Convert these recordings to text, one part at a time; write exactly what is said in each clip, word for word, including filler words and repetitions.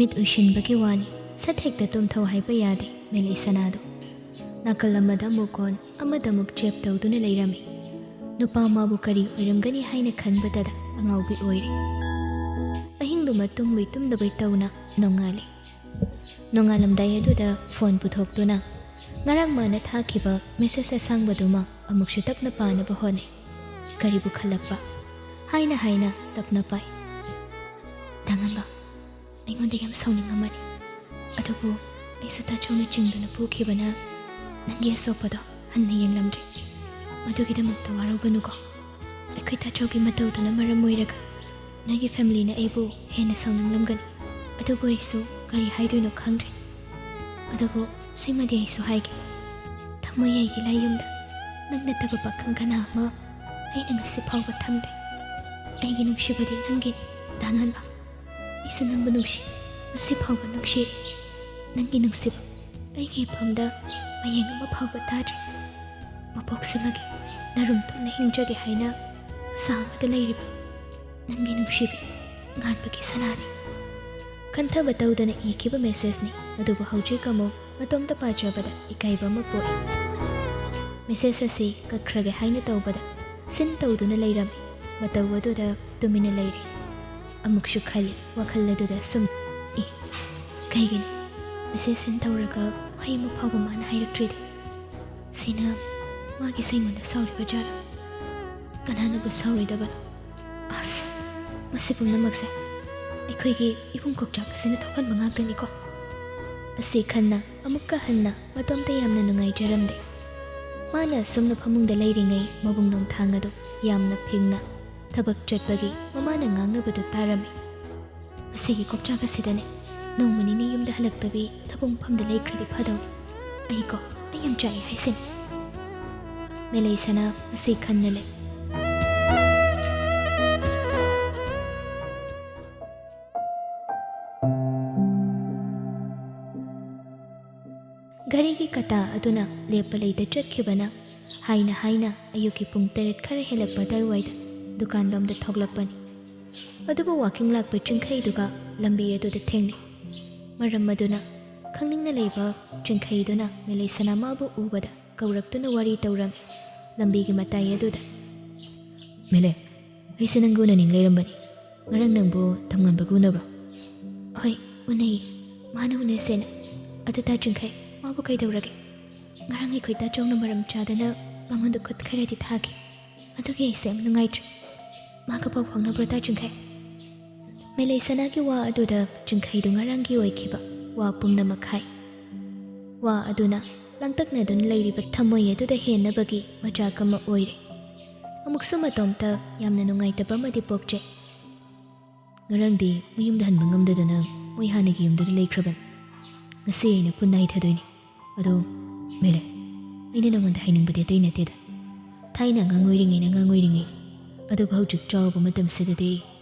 ꯃꯤꯠ ꯎꯏꯁꯤꯟꯕꯒꯤ ꯋꯥꯅꯤ, ꯁꯠ ꯍꯦꯛꯇ ꯇꯨꯝꯊꯧ ꯍꯥꯏꯕ ꯌꯥꯗꯦ ꯃꯦꯂꯩꯁꯅꯥꯗꯣ꯫ ꯅꯥꯀꯜ ꯑꯃꯗ ꯑꯃꯨꯛ ꯑꯣꯟ, ꯑꯃꯗ ꯑꯃꯨꯛ ꯆꯦꯞ ꯇꯧꯗꯨꯅ ꯂꯩꯔꯝꯃꯤ꯫ ꯅꯨꯄꯥ ꯃꯥꯕꯨ ꯀꯔꯤ ꯑꯣꯏꯔꯝꯒꯅꯤ ꯍꯥꯏꯅ ꯈꯟꯕꯗꯗ ꯑꯉꯥꯎꯕꯤ ꯑꯣꯏꯔꯦ꯫ ꯑꯍꯤꯡꯗꯨꯃ ꯇꯨꯝꯕꯩ ꯇꯨꯝꯗꯕꯩ ꯇꯧꯅ ꯅꯣꯡꯉꯥꯜꯂꯦ꯫ ꯅꯣꯡꯉꯥꯜꯂꯝꯗꯥꯏ ꯑꯗꯨꯗ ꯐꯣꯟ ꯄꯨꯊꯣꯛꯇꯨꯅ ꯉꯔꯥꯡ ꯃꯥꯅ ꯊꯥꯈꯤꯕ ꯃꯦꯁꯦꯖ ꯑꯁꯥꯡꯕꯗꯨꯃ ꯑꯃꯨꯛꯁꯨ ꯇꯞꯅ ꯄꯥꯅꯕ ꯍꯣꯠꯅꯩ꯫ ꯀꯔꯤꯕꯨ ꯈꯜꯂꯛꯄ ꯍꯥꯏꯅ ꯍꯥꯏꯅ ꯇꯞꯅ ꯄꯥꯏ꯫ "ꯇꯥꯉꯝꯕ, ꯑꯩꯉꯣꯟꯗ ꯌꯥꯝ ꯁꯥꯎꯅꯤꯡꯉꯝꯃꯅꯤ꯫ ꯑꯗꯨꯕꯨ ꯑꯩꯁꯨ ꯇꯥꯆꯧꯅ ꯆꯤꯡꯗꯨꯅ ꯄꯨꯈꯤꯕꯅ ꯅꯪꯒꯤ ꯑꯁꯣꯛꯄꯗꯣ ꯍꯟꯅ ꯌꯦꯡꯂꯝꯗ꯭ꯔꯦ꯫ ꯃꯗꯨꯒꯤꯗꯃꯛꯇ ꯋꯥꯔꯧꯒꯅꯨꯀꯣ꯫ ꯑꯩꯈꯣꯏ ꯇꯥꯆꯧꯒꯤ ꯃꯇꯧꯗꯨꯅ ꯃꯔꯝ ꯑꯣꯏꯔꯒ ꯅꯣꯏꯒꯤ ꯐꯦꯃꯤꯂꯤꯅ ꯑꯩꯕꯨ ꯍꯦꯟꯅ ꯁꯥꯎꯅꯤꯡꯂꯝꯒꯅꯤ꯫ ꯑꯗꯨꯕꯨ ꯑꯩꯁꯨ ꯀꯔꯤ ꯍꯥꯏꯗꯣꯏꯅꯣ ꯈꯪꯗ꯭ꯔꯦ꯫ ꯑꯗꯨꯕꯨ ꯁꯤꯃꯗꯤ ꯑꯩꯁꯨ ꯍꯥꯏꯒꯦ, ꯊꯝꯃꯣꯏ ꯑꯩꯒꯤ ꯂꯥꯏꯌꯨꯝꯗ ꯅꯪ ꯅꯠꯇꯕ ꯄꯥꯈꯪ ꯀꯅꯥ ꯑꯃ ꯑꯩꯅ ꯉꯁꯤ ꯐꯥꯎꯕ ꯊꯝꯗꯦ꯫ ꯑꯩꯒꯤ ꯅꯨꯡꯁꯤꯕꯗꯤ ꯅꯪꯒꯤꯅꯤ, ꯗꯥꯉꯥꯟꯕ꯫ ꯑꯩꯁꯨ ꯅꯪꯕꯨ ꯅꯨꯡꯁꯤ꯫ ꯉꯁꯤ ꯐꯥꯎꯕ ꯅꯨꯡꯁꯤꯔꯤ꯫ ꯅꯪꯒꯤ ꯅꯨꯡꯁꯤꯕ ꯑꯩꯒꯤ ꯏꯐꯝꯗ ꯃꯌꯦꯡ ꯑꯃ ꯐꯥꯎꯕ ꯇꯥꯗ꯭ꯔꯤ꯫ ꯃꯄꯣꯛꯁꯤꯃꯒꯤ ꯅꯔꯨꯝ ꯇꯨꯝꯅ ꯍꯤꯡꯖꯒꯦ ꯍꯥꯏꯅ ꯑꯁꯥ ꯑꯃꯗ ꯂꯩꯔꯤꯕ ꯅꯪꯒꯤ ꯅꯨꯡꯁꯤꯕꯤ ꯉꯥꯟꯕꯒꯤ ꯁꯅꯥꯅꯤ꯫" ꯈꯟꯊꯕ ꯇꯧꯗꯅ ꯏꯈꯤꯕ ꯃꯦꯁꯦꯖꯅꯤ, ꯑꯗꯨꯕꯨ ꯍꯧꯖꯤꯛ ꯑꯃꯨꯛ ꯃꯇꯣꯝꯇ ꯄꯥꯖꯕꯗ ꯏꯀꯥꯏꯕ ꯑꯃ ꯄꯣꯛꯏ꯫ ꯃꯦꯁꯦꯖ ꯑꯁꯤ ꯀꯛꯈ꯭ꯔꯒꯦ ꯍꯥꯏꯅ ꯇꯧꯕꯗ ꯁꯤꯟ ꯇꯧꯗꯨꯅ ꯂꯩꯔꯝꯃꯤ꯫ ꯃꯇꯧ ꯑꯗꯨꯗ ꯇꯨꯃꯤꯟꯅ ꯂꯩꯔꯦ꯫ ꯑꯃꯨꯛꯁꯨ ꯈꯜꯂꯤ, ꯋꯥꯈꯜ ꯑꯗꯨꯗ ꯁꯨꯝ, "ꯑꯦ, ꯀꯩꯒꯤꯅꯣ ꯃꯦꯁꯦꯖ ꯁꯤꯟ ꯇꯧꯔꯒ ꯋꯥꯍꯩ ꯑꯃ ꯐꯥꯎꯕ ꯃꯥꯅ ꯍꯥꯏꯔꯛꯇ꯭ꯔꯤꯗꯤ? ꯁꯤꯅ ꯃꯥꯒꯤꯁꯦ ꯑꯩꯉꯣꯟꯗ ꯁꯥꯎꯔꯤꯕ ꯖꯥꯠꯂꯣ? ꯀꯅꯥꯅꯕꯨ ꯁꯥꯎꯔꯣꯏꯗꯕꯅꯣ? ꯑꯁ, ꯃꯁꯤ ꯄꯨꯝꯅꯃꯛꯁꯦ ꯑꯩꯈꯣꯏꯒꯤ ꯏꯕꯨꯡ ꯀꯣꯛꯆꯥꯛ ꯑꯁꯤꯅ ꯊꯣꯛꯍꯟꯕ ꯉꯥꯛꯇꯅꯤꯀꯣ?" ꯑꯁꯤ ꯈꯟꯅ ꯑꯃꯨꯛꯀ ꯍꯟꯅ ꯃꯇꯣꯝꯇ ꯌꯥꯝꯅ ꯅꯨꯡꯉꯥꯏꯖꯔꯝꯗꯦ꯫ ꯃꯥꯅ ꯑꯁꯨꯝꯅ ꯐꯃꯨꯡꯗ ꯂꯩꯔꯤꯉꯩ ꯃꯕꯨꯡ ꯅꯣꯡꯊꯥꯡ ꯑꯗꯨ ꯌꯥꯝꯅ ꯐꯤꯡꯅ ꯊꯕꯛ ꯆꯠꯄꯒꯤ ꯃꯃꯥꯅ ꯉꯥꯡꯅꯕꯗꯨ ꯇꯥꯔꯝꯃꯤ꯫ "ꯃꯁꯤꯒꯤ ꯀꯣꯛꯆꯥꯛ ꯑꯁꯤꯗꯅꯦ ꯅꯣꯡꯃ ꯅꯤꯅꯤ ꯌꯨꯝꯗ ꯍꯜꯂꯛꯇꯕꯤ ꯊꯕꯛ ꯃꯐꯝꯗ ꯂꯩꯈ꯭ꯔꯗꯤ ꯐꯗꯧꯅꯤ꯫ ꯑꯩꯀꯣ, ꯑꯩ ꯌꯥꯝ ꯆꯥꯛꯑꯦ ꯍꯥꯏꯁꯤꯅꯤ꯫" ꯃꯦꯂꯩꯁꯅꯥ ꯃꯁꯤ ꯈꯟꯅ ꯂꯩ꯫ ꯘꯔꯤꯒꯤ ꯀꯇꯥ ꯑꯗꯨꯅ ꯂꯦꯞꯄ ꯂꯩꯇ ꯆꯠꯈꯤꯕꯅ ꯍꯥꯏꯅ ꯍꯥꯏꯅ ꯑꯌꯨꯛꯀꯤ ꯄꯨꯡ ꯇꯔꯦꯠ ꯈꯔ ꯍꯦꯜꯂꯛꯄ ꯑꯗꯨꯋꯥꯏꯗ ꯗꯨꯀꯥꯟꯂꯣꯝꯗ ꯊꯣꯛꯂꯛꯄꯅꯤ꯫ ꯑꯗꯨꯕꯨ ꯋꯥꯀꯤꯡ ꯂꯥꯛꯄ ꯆꯤꯡꯈꯩꯗꯨꯒ ꯂꯝꯕꯤ ꯑꯗꯨꯗ ꯊꯦꯡꯅꯩ꯫ ꯃꯔꯝ ꯑꯗꯨꯅ ꯈꯪꯅꯤꯡꯅ ꯂꯩꯕ ꯆꯤꯡꯈꯩꯗꯨꯅ ꯃꯦꯂꯩꯁꯅꯥ ꯃꯥꯕꯨ ꯎꯕꯗ ꯀꯧꯔꯛꯇꯨꯅ ꯋꯥꯔꯤ ꯇꯧꯔꯝꯃꯤ꯫ ꯂꯝꯕꯤꯒꯤ ꯃꯇꯥꯏ ꯑꯗꯨꯗ, "ꯃꯦꯂꯩ, ꯑꯩꯁꯦ ꯅꯪꯒ ꯎꯅꯅꯤꯡ ꯂꯩꯔꯝꯕꯅꯤ꯫ ꯉꯔꯥꯡ ꯅꯪꯕꯨ ꯇꯝꯉꯝꯕꯒ ꯎꯅꯕ꯭ꯔꯣ?" "ꯍꯣꯏ, ꯎꯅꯩꯌꯦ꯫ ꯃꯥꯅ ꯎꯅꯁꯦꯅ꯫ ꯑꯗꯨ ꯇꯥ ꯆꯤꯡꯈꯩ, ꯃꯥꯕꯨ ꯀꯩꯗꯧꯔꯒꯦ?" "ꯉꯔꯥꯡ ꯑꯩꯈꯣꯏ ꯇꯥ ꯆꯧꯅ ꯃꯔꯝ ꯆꯥꯗꯅ ꯃꯉꯣꯟꯗ ꯈꯨꯠ ꯈꯔꯗꯤ ꯊꯥꯈꯤ꯫ ꯑꯗꯨꯒꯤ ꯑꯩꯁꯦ ꯌꯥꯝ ꯅꯨꯡꯉꯥꯏꯇ꯭ꯔꯦ꯫ ꯃꯥꯒ ꯄꯥꯎ ꯐꯥꯎꯅꯕ꯭ꯔꯣ ꯇꯥ ꯆꯤꯡꯈꯩ?" ꯃꯦꯂꯩꯁꯅꯥꯒꯤ ꯋꯥ ꯑꯗꯨꯗ ꯆꯤꯡꯈꯩꯗꯨ ꯉꯔꯥꯡꯒꯤ ꯑꯣꯏꯈꯤꯕ ꯋꯥ ꯄꯨꯝꯅꯃꯛ ꯍꯥꯏ꯫ ꯋꯥ ꯑꯗꯨꯅ ꯂꯥꯡꯇꯛꯅꯗꯨꯅ ꯂꯩꯔꯤꯕ ꯊꯃꯣꯏ ꯑꯗꯨꯗ ꯍꯦꯟꯅꯕꯒꯤ ꯃꯆꯥꯛ ꯑꯃ ꯑꯣꯏꯔꯦ꯫ ꯑꯃꯨꯛꯁꯨ ꯃꯇꯣꯝꯇ ꯌꯥꯝꯅ ꯅꯨꯡꯉꯥꯏꯇꯕ ꯑꯃꯗꯤ ꯄꯣꯛꯆꯩ꯫ "ꯉꯔꯥꯡꯗꯤ ꯃꯌꯨꯝꯗ ꯍꯟꯕ ꯉꯝꯗꯗꯅ ꯃꯣꯏ ꯍꯥꯟꯅꯒꯤ ꯌꯨꯝꯗꯨꯗ ꯂꯩꯈ꯭ꯔꯕꯅꯤ꯫ ꯉꯁꯤ ꯑꯩꯅ ꯄꯨꯟꯅ ꯍꯥꯏꯊꯗꯣꯏꯅꯤ꯫ ꯑꯗꯣ ꯃꯦꯂꯩ, ꯑꯩꯅ ꯅꯉꯣꯟꯗ ꯍꯥꯏꯅꯤꯡꯕꯗꯤ ꯑꯇꯩ ꯅꯠꯇꯦꯗ꯫ ꯊꯥꯏꯅ ꯑꯉꯥꯡ ꯑꯣꯏꯔꯤꯉꯩꯅ ꯑꯉꯥꯡ ꯑꯣꯏꯔꯤꯉꯩ, ꯑꯗꯨꯕꯨ ꯍꯧꯖꯤꯛ ꯆꯥꯎꯔꯕ ꯃꯇꯝꯁꯤꯗꯗꯤ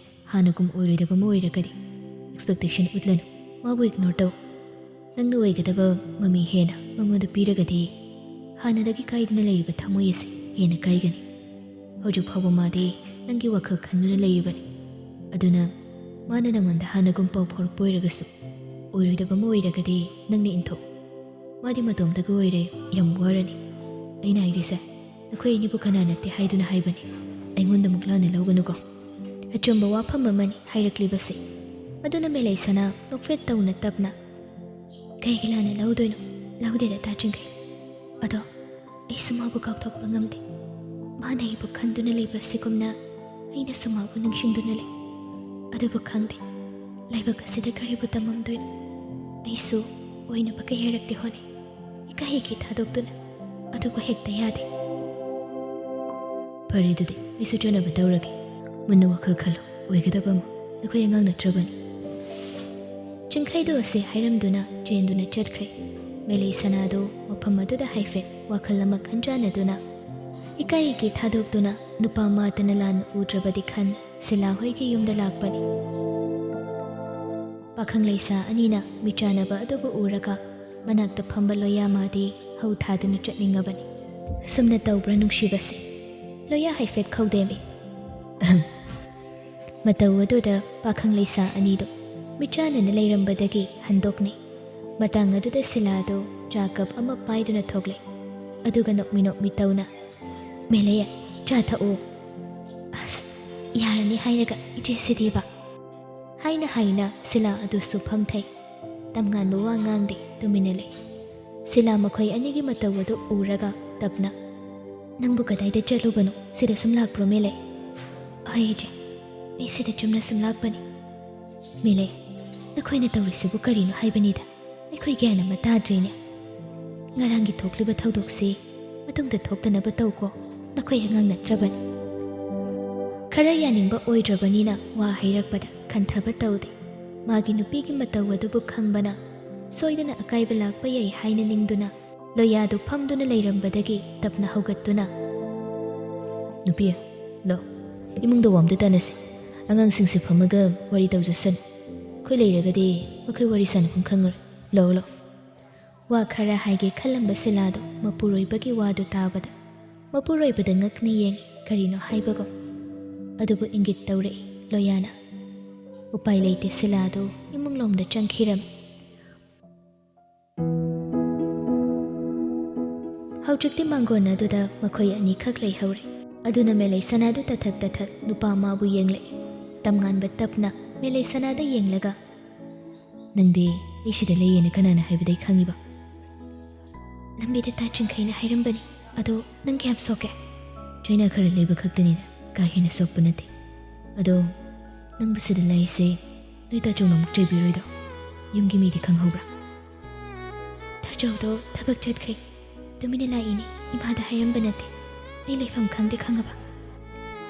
ꯍꯥꯟꯅꯒꯨꯝ ꯑꯣꯏꯔꯣꯏꯗꯕ ꯑꯃ ꯑꯣꯏꯔꯒꯗꯤ expectation ꯎꯠꯂꯅꯨ꯫ ꯃꯥꯕꯨ ignore ꯇꯧ꯫ ꯅꯪꯅ ꯑꯣꯏꯒꯗꯕ ꯃꯃꯤ ꯍꯦꯟꯅ ꯃꯉꯣꯟꯗ ꯄꯤꯔꯒꯗꯤ ꯍꯥꯟꯅꯗꯒꯤ ꯀꯥꯏꯗꯨꯅ ꯂꯩꯔꯤꯕ ꯊꯃꯣꯏ ꯑꯁꯤ ꯍꯦꯟꯅ ꯀꯥꯏꯒꯅꯤ꯫ ꯍꯧꯖꯤꯛ ꯐꯥꯎꯕ ꯃꯥꯗꯤ ꯅꯪꯒꯤ ꯋꯥꯈꯜ ꯈꯟꯗꯨꯅ ꯂꯩꯔꯤꯕꯅꯤ꯫ ꯑꯗꯨꯅ ꯃꯥꯅ ꯅꯉꯣꯟꯗ ꯍꯥꯟꯅꯒꯨꯝ ꯄꯥꯎ ꯐꯥꯎꯔꯛꯄ ꯑꯣꯏꯔꯒꯁꯨ, ꯑꯣꯏꯔꯣꯏꯗꯕ ꯑꯃ ꯑꯣꯏꯔꯒꯗꯤ ꯅꯪꯅ ꯏꯟꯊꯣꯛꯎ꯫ ꯃꯥꯗꯤ ꯃꯇꯣꯝꯇꯒ ꯑꯣꯏꯔꯦ, ꯌꯥꯝ ꯋꯥꯔꯅꯤ꯫ ꯑꯩꯅ ꯍꯥꯏꯔꯤꯁꯦ ꯅꯈꯣꯏ ꯑꯅꯤꯕꯨ ꯀꯅꯥ ꯅꯠꯇꯦ ꯍꯥꯏꯗꯨꯅ ꯍꯥꯏꯕꯅꯤ꯫ ꯑꯩꯉꯣꯟꯗ ꯑꯃꯨꯛ ꯂꯥꯟꯅ ꯂꯧꯒꯅꯨꯀꯣ꯫ ꯑꯆꯨꯝꯕ ꯋꯥꯐꯝ ꯑꯃꯅꯤ ꯍꯥꯏꯔꯛꯂꯤꯕꯁꯦ꯫" ꯑꯗꯨꯅ ꯃꯦꯂꯩꯁꯅꯥ ꯅꯣꯛꯐꯦꯠ ꯇꯧꯅ ꯇꯞꯅ, "ꯀꯩꯒꯤ ꯂꯥꯟꯅ ꯂꯧꯗꯣꯏꯅꯣ? ꯂꯧꯗꯦꯗ ꯇꯥ ꯆꯤꯡꯈꯩ꯫ ꯑꯗꯣ ꯑꯩꯁꯨ ꯃꯥꯕꯨ ꯀꯥꯎꯊꯣꯛꯄ ꯉꯝꯗꯦ꯫ ꯃꯥꯅ ꯑꯩꯕꯨ ꯈꯟꯗꯨꯅ ꯂꯩꯕ ꯑꯁꯤꯒꯨꯝꯅ ꯑꯩꯅꯁꯨ ꯃꯥꯕꯨ ꯅꯤꯡꯁꯤꯡꯗꯨꯅ ꯂꯩ꯫ ꯑꯗꯨꯕꯨ ꯈꯪꯗꯦ, ꯂꯥꯏꯕꯛ ꯑꯁꯤꯗ ꯀꯔꯤꯕꯨ ꯇꯝꯃꯝꯗꯣꯏꯅꯣ? ꯑꯩꯁꯨ ꯑꯣꯏꯅꯕ ꯀꯌꯥꯔꯛꯇꯤ ꯍꯣꯠꯅꯩ, ꯏꯀꯥꯏ ꯏꯀꯤ ꯊꯥꯗꯣꯛꯇꯨꯅ꯫ ꯑꯗꯨꯕꯨ ꯍꯦꯛꯇ ꯌꯥꯗꯦ꯫" "ꯐꯔꯦ, ꯑꯗꯨꯗꯤ ꯑꯩꯁꯨ ꯆꯠꯅꯕ ꯇꯧꯔꯒꯦ꯫ ꯃꯨꯟꯅ ꯋꯥꯈꯜ ꯈꯜꯂꯨ, ꯑꯣꯏꯒꯗꯕ ꯑꯃ꯫ ꯅꯈꯣꯏ ꯑꯉꯥꯡ ꯅꯠꯇ꯭ꯔꯕꯅꯤ꯫" ꯆꯤꯡꯈꯩꯗꯨ ꯑꯁꯤ ꯍꯥꯏꯔꯝꯗꯨꯅ ꯆꯦꯟꯗꯨꯅ ꯆꯠꯈ꯭ꯔꯦ꯫ ꯃꯦꯂꯩꯁꯅꯥꯗꯨ ꯃꯐꯝ ꯑꯗꯨꯗ ꯍꯥꯏꯐꯦꯠ ꯋꯥꯈꯜ ꯑꯃ ꯈꯟꯖꯥꯟꯅꯗꯨꯅ, ꯏꯀꯥꯏ ꯏꯀꯤ ꯊꯥꯗꯣꯛꯇꯨꯅ ꯅꯨꯄꯥ ꯃꯥꯇꯅ ꯂꯥꯟꯅ ꯎꯗ꯭ꯔꯕꯗꯤ ꯈꯟ ꯁꯤꯂꯥ ꯍꯣꯏꯒꯤ ꯌꯨꯝꯗ ꯂꯥꯛꯄꯅꯤ꯫ ꯄꯥꯈꯪ ꯂꯩꯁꯥ ꯑꯅꯤꯅ ꯃꯤꯠꯆꯥꯟꯅꯕ ꯑꯗꯨꯕꯨ ꯎꯔꯒ ꯃꯅꯥꯛꯇ ꯐꯝꯕ ꯂꯣꯌꯥ ꯃꯥꯗꯤ ꯍꯧ ꯊꯥꯗꯨꯅ ꯆꯠꯅꯤꯡꯉꯕꯅꯤ꯫ "ꯑꯁꯨꯝꯅ ꯇꯧꯕ꯭ꯔꯥ ꯅꯨꯡꯁꯤꯕꯁꯦ?" ꯂꯣꯌꯥ ꯍꯥꯏꯐꯦꯠ ꯈꯧꯗꯦꯝꯃꯤ꯫ "ꯑꯍꯝ꯫" ꯃꯇꯧ ꯑꯗꯨꯗ ꯄꯥꯈꯪ ꯂꯩꯁꯥ ꯑꯅꯤꯗꯨ ꯃꯤꯠꯆꯥꯟꯅꯅ ꯂꯩꯔꯝꯕꯗꯒꯤ ꯍꯟꯗꯣꯛꯅꯩ꯫ ꯃꯇꯥꯡ ꯑꯗꯨꯗ ꯁꯤꯂꯥꯗꯨ ꯆꯥ ꯀꯞ ꯑꯃ ꯄꯥꯏꯗꯨꯅ ꯊꯣꯛꯂꯛꯏ꯫ ꯑꯗꯨꯒ ꯅꯣꯛꯃꯤ ꯅꯣꯛꯃꯤ ꯇꯧꯅ, "ꯃꯦꯂꯩꯌꯥ, ꯆꯥ ꯊꯛꯎ꯫" "ꯑꯁ, ꯌꯥꯔꯅꯤ ꯍꯥꯏꯔꯒ ꯏꯆꯦꯁꯤꯗꯤꯕ?" ꯍꯥꯏꯅ ꯍꯥꯏꯅ ꯁꯤꯂꯥ ꯑꯗꯨꯁꯨ ꯐꯝꯊꯩ꯫ ꯇꯝꯉꯥꯟꯕ ꯋꯥ ꯉꯥꯡꯗꯦ, ꯇꯨꯃꯤꯟꯅ ꯂꯩ꯫ ꯁꯤꯂꯥ ꯃꯈꯣꯏ ꯑꯅꯤꯒꯤ ꯃꯇꯧ ꯑꯗꯨ ꯎꯔꯒ ꯇꯞꯅ, "ꯅꯪꯕꯨ ꯀꯗꯥꯏꯗ ꯆꯠꯂꯨꯕꯅꯣ? ꯁꯤꯗ ꯁꯨꯝ ꯂꯥꯛꯄ꯭ꯔꯣ, ꯃꯦꯂꯩ?" "ꯍꯣꯏ, ꯏꯆꯦ, ꯑꯩ ꯁꯤꯗ ꯆꯨꯝꯅ ꯁꯨꯝ ꯂꯥꯛꯄꯅꯤ꯫" "ꯃꯦꯂꯩ, ꯅꯈꯣꯏꯅ ꯇꯧꯔꯤꯁꯤꯕꯨ ꯀꯔꯤꯅꯣ ꯍꯥꯏꯕꯅꯤꯗ? ꯑꯩꯈꯣꯏ ꯒ꯭ꯌꯥꯟ ꯑꯃ ꯇꯥꯗ꯭ꯔꯦꯅꯦ꯫ ꯉꯔꯥꯡꯒꯤ ꯊꯣꯛꯂꯤꯕ ꯊꯧꯗꯣꯛꯁꯤ ꯃꯇꯨꯡꯗ ꯊꯣꯛꯇꯅꯕ ꯇꯧꯀꯣ, ꯅꯈꯣꯏ ꯑꯉꯥꯡ ꯅꯠꯇ꯭ꯔꯕꯅꯤ꯫" ꯈꯔ ꯌꯥꯅꯤꯡꯕ ꯑꯣꯏꯗ꯭ꯔꯕꯅꯤꯅ ꯋꯥ ꯍꯩꯔꯛꯄꯗ ꯈꯟꯊꯕ ꯇꯧꯗꯦ꯫ ꯃꯥꯒꯤ ꯅꯨꯄꯤꯒꯤ ꯃꯇꯧ ꯑꯗꯨꯕꯨ ꯈꯪꯕꯅ ꯁꯣꯏꯗꯅ ꯑꯀꯥꯏꯕ ꯂꯥꯛꯄ ꯌꯥꯏ ꯍꯥꯏꯅ ꯅꯤꯡꯗꯨꯅ ꯂꯣꯌꯥꯗꯨ ꯐꯝꯗꯨꯅ ꯂꯩꯔꯝꯕꯗꯒꯤ ꯇꯞꯅ ꯍꯧꯒꯠꯇꯨꯅ, "ꯅꯨꯄꯤ, ꯂꯥꯛ, ꯏꯃꯨꯡꯗ ꯋꯥꯝꯗ ꯇꯥꯟꯅꯁꯤ꯫ ꯑꯉꯥꯡꯁꯤꯡꯁꯦ ꯐꯝꯃꯒ ꯋꯥꯔꯤ ꯇꯧꯖꯁꯅꯨ꯫ ꯑꯩꯈꯣꯏ ꯂꯩꯔꯒꯗꯤ ꯃꯈꯣꯏ ꯋꯥꯔꯤ ꯁꯥꯟꯅꯐꯝ ꯈꯪꯉꯔꯣꯏ꯫ ꯂꯥꯛꯑꯣ, ꯂꯥꯛꯑꯣ꯫" ꯋꯥ ꯈꯔ ꯍꯥꯏꯒꯦ ꯈꯜꯂꯝꯕ ꯁꯤꯂꯥꯗꯣ ꯃꯄꯨꯔꯣꯏꯕꯒꯤ ꯋꯥꯗꯨ ꯇꯥꯕꯗ ꯃꯄꯨꯔꯣꯏꯕꯗ ꯉꯛꯅ ꯌꯦꯡꯉꯤ, ꯀꯔꯤꯅꯣ ꯍꯥꯏꯕꯒꯨꯝ꯫ ꯑꯗꯨꯕꯨ ꯏꯪꯒꯤꯠ ꯇꯧꯔꯛꯏ ꯂꯣꯌꯥꯅ꯫ ꯎꯄꯥꯏ ꯂꯩꯇꯦ, ꯁꯤꯂꯥꯗꯨ ꯏꯃꯨꯡꯂꯣꯝꯗ ꯆꯪꯈꯤꯔꯝꯃꯤ꯫ ꯍꯧꯖꯤꯛꯇꯤ ꯃꯥꯡꯒꯣꯟ ꯑꯗꯨꯗ ꯃꯈꯣꯏ ꯑꯅꯤꯈꯛ ꯂꯩꯍꯧꯔꯦ꯫ ꯑꯗꯨꯅ ꯃꯦꯂꯩ ꯁꯅꯥꯗꯨ ꯇꯊꯛ ꯇꯊꯛ ꯅꯨꯄꯥ ꯑꯃꯕꯨ ꯌꯦꯡꯂꯛꯏ꯫ ꯇꯝꯉꯥꯟꯕ ꯇꯞꯅ ꯃꯦꯂꯩ ꯁꯅꯥꯗ ꯌꯦꯡꯂꯒ, "ꯅꯪꯗꯤ ꯑꯩ ꯁꯤꯗ ꯂꯩꯌꯦꯅ ꯀꯅꯥꯅ ꯍꯥꯏꯕꯗꯩ ꯈꯪꯉꯤꯕ?" "ꯂꯝꯕꯤꯗ ꯇꯥ ꯆꯤꯡꯈꯩꯅ ꯍꯥꯏꯔꯝꯕꯅꯤ꯫ ꯑꯗꯣ ꯅꯪ ꯀꯌꯥꯝ ꯁꯣꯛꯀꯦ?" "ꯆꯩꯅꯥ ꯈꯔ ꯂꯩꯕ ꯈꯛꯇꯅꯤꯗ, ꯀꯥ ꯍꯦꯟꯅ ꯁꯣꯛꯄ ꯅꯠꯇꯦ꯫ ꯑꯗꯣ ꯅꯪꯕꯨ ꯁꯤꯗ ꯂꯩꯁꯦ ꯅꯣꯏ ꯇꯥꯆꯧꯅ ꯑꯃꯨꯛ ꯆꯩꯕꯤꯔꯣꯏꯗꯣ? ꯌꯨꯝꯒꯤ ꯃꯤꯗꯤ ꯈꯪꯍꯧꯕ꯭ꯔꯥ?" "ꯇꯥꯆꯧꯗꯣ ꯊꯕꯛ ꯆꯠꯈ꯭ꯔꯦ꯫ ꯇꯨꯃꯤꯟꯅ ꯂꯥꯛꯏꯅꯦ, ꯏꯃꯥꯗ ꯍꯥꯏꯔꯝꯕ ꯅꯠꯇꯦ꯫ ꯑꯩ ꯂꯩꯐꯝ ꯈꯪꯗꯦ, ꯈꯪꯉꯕ?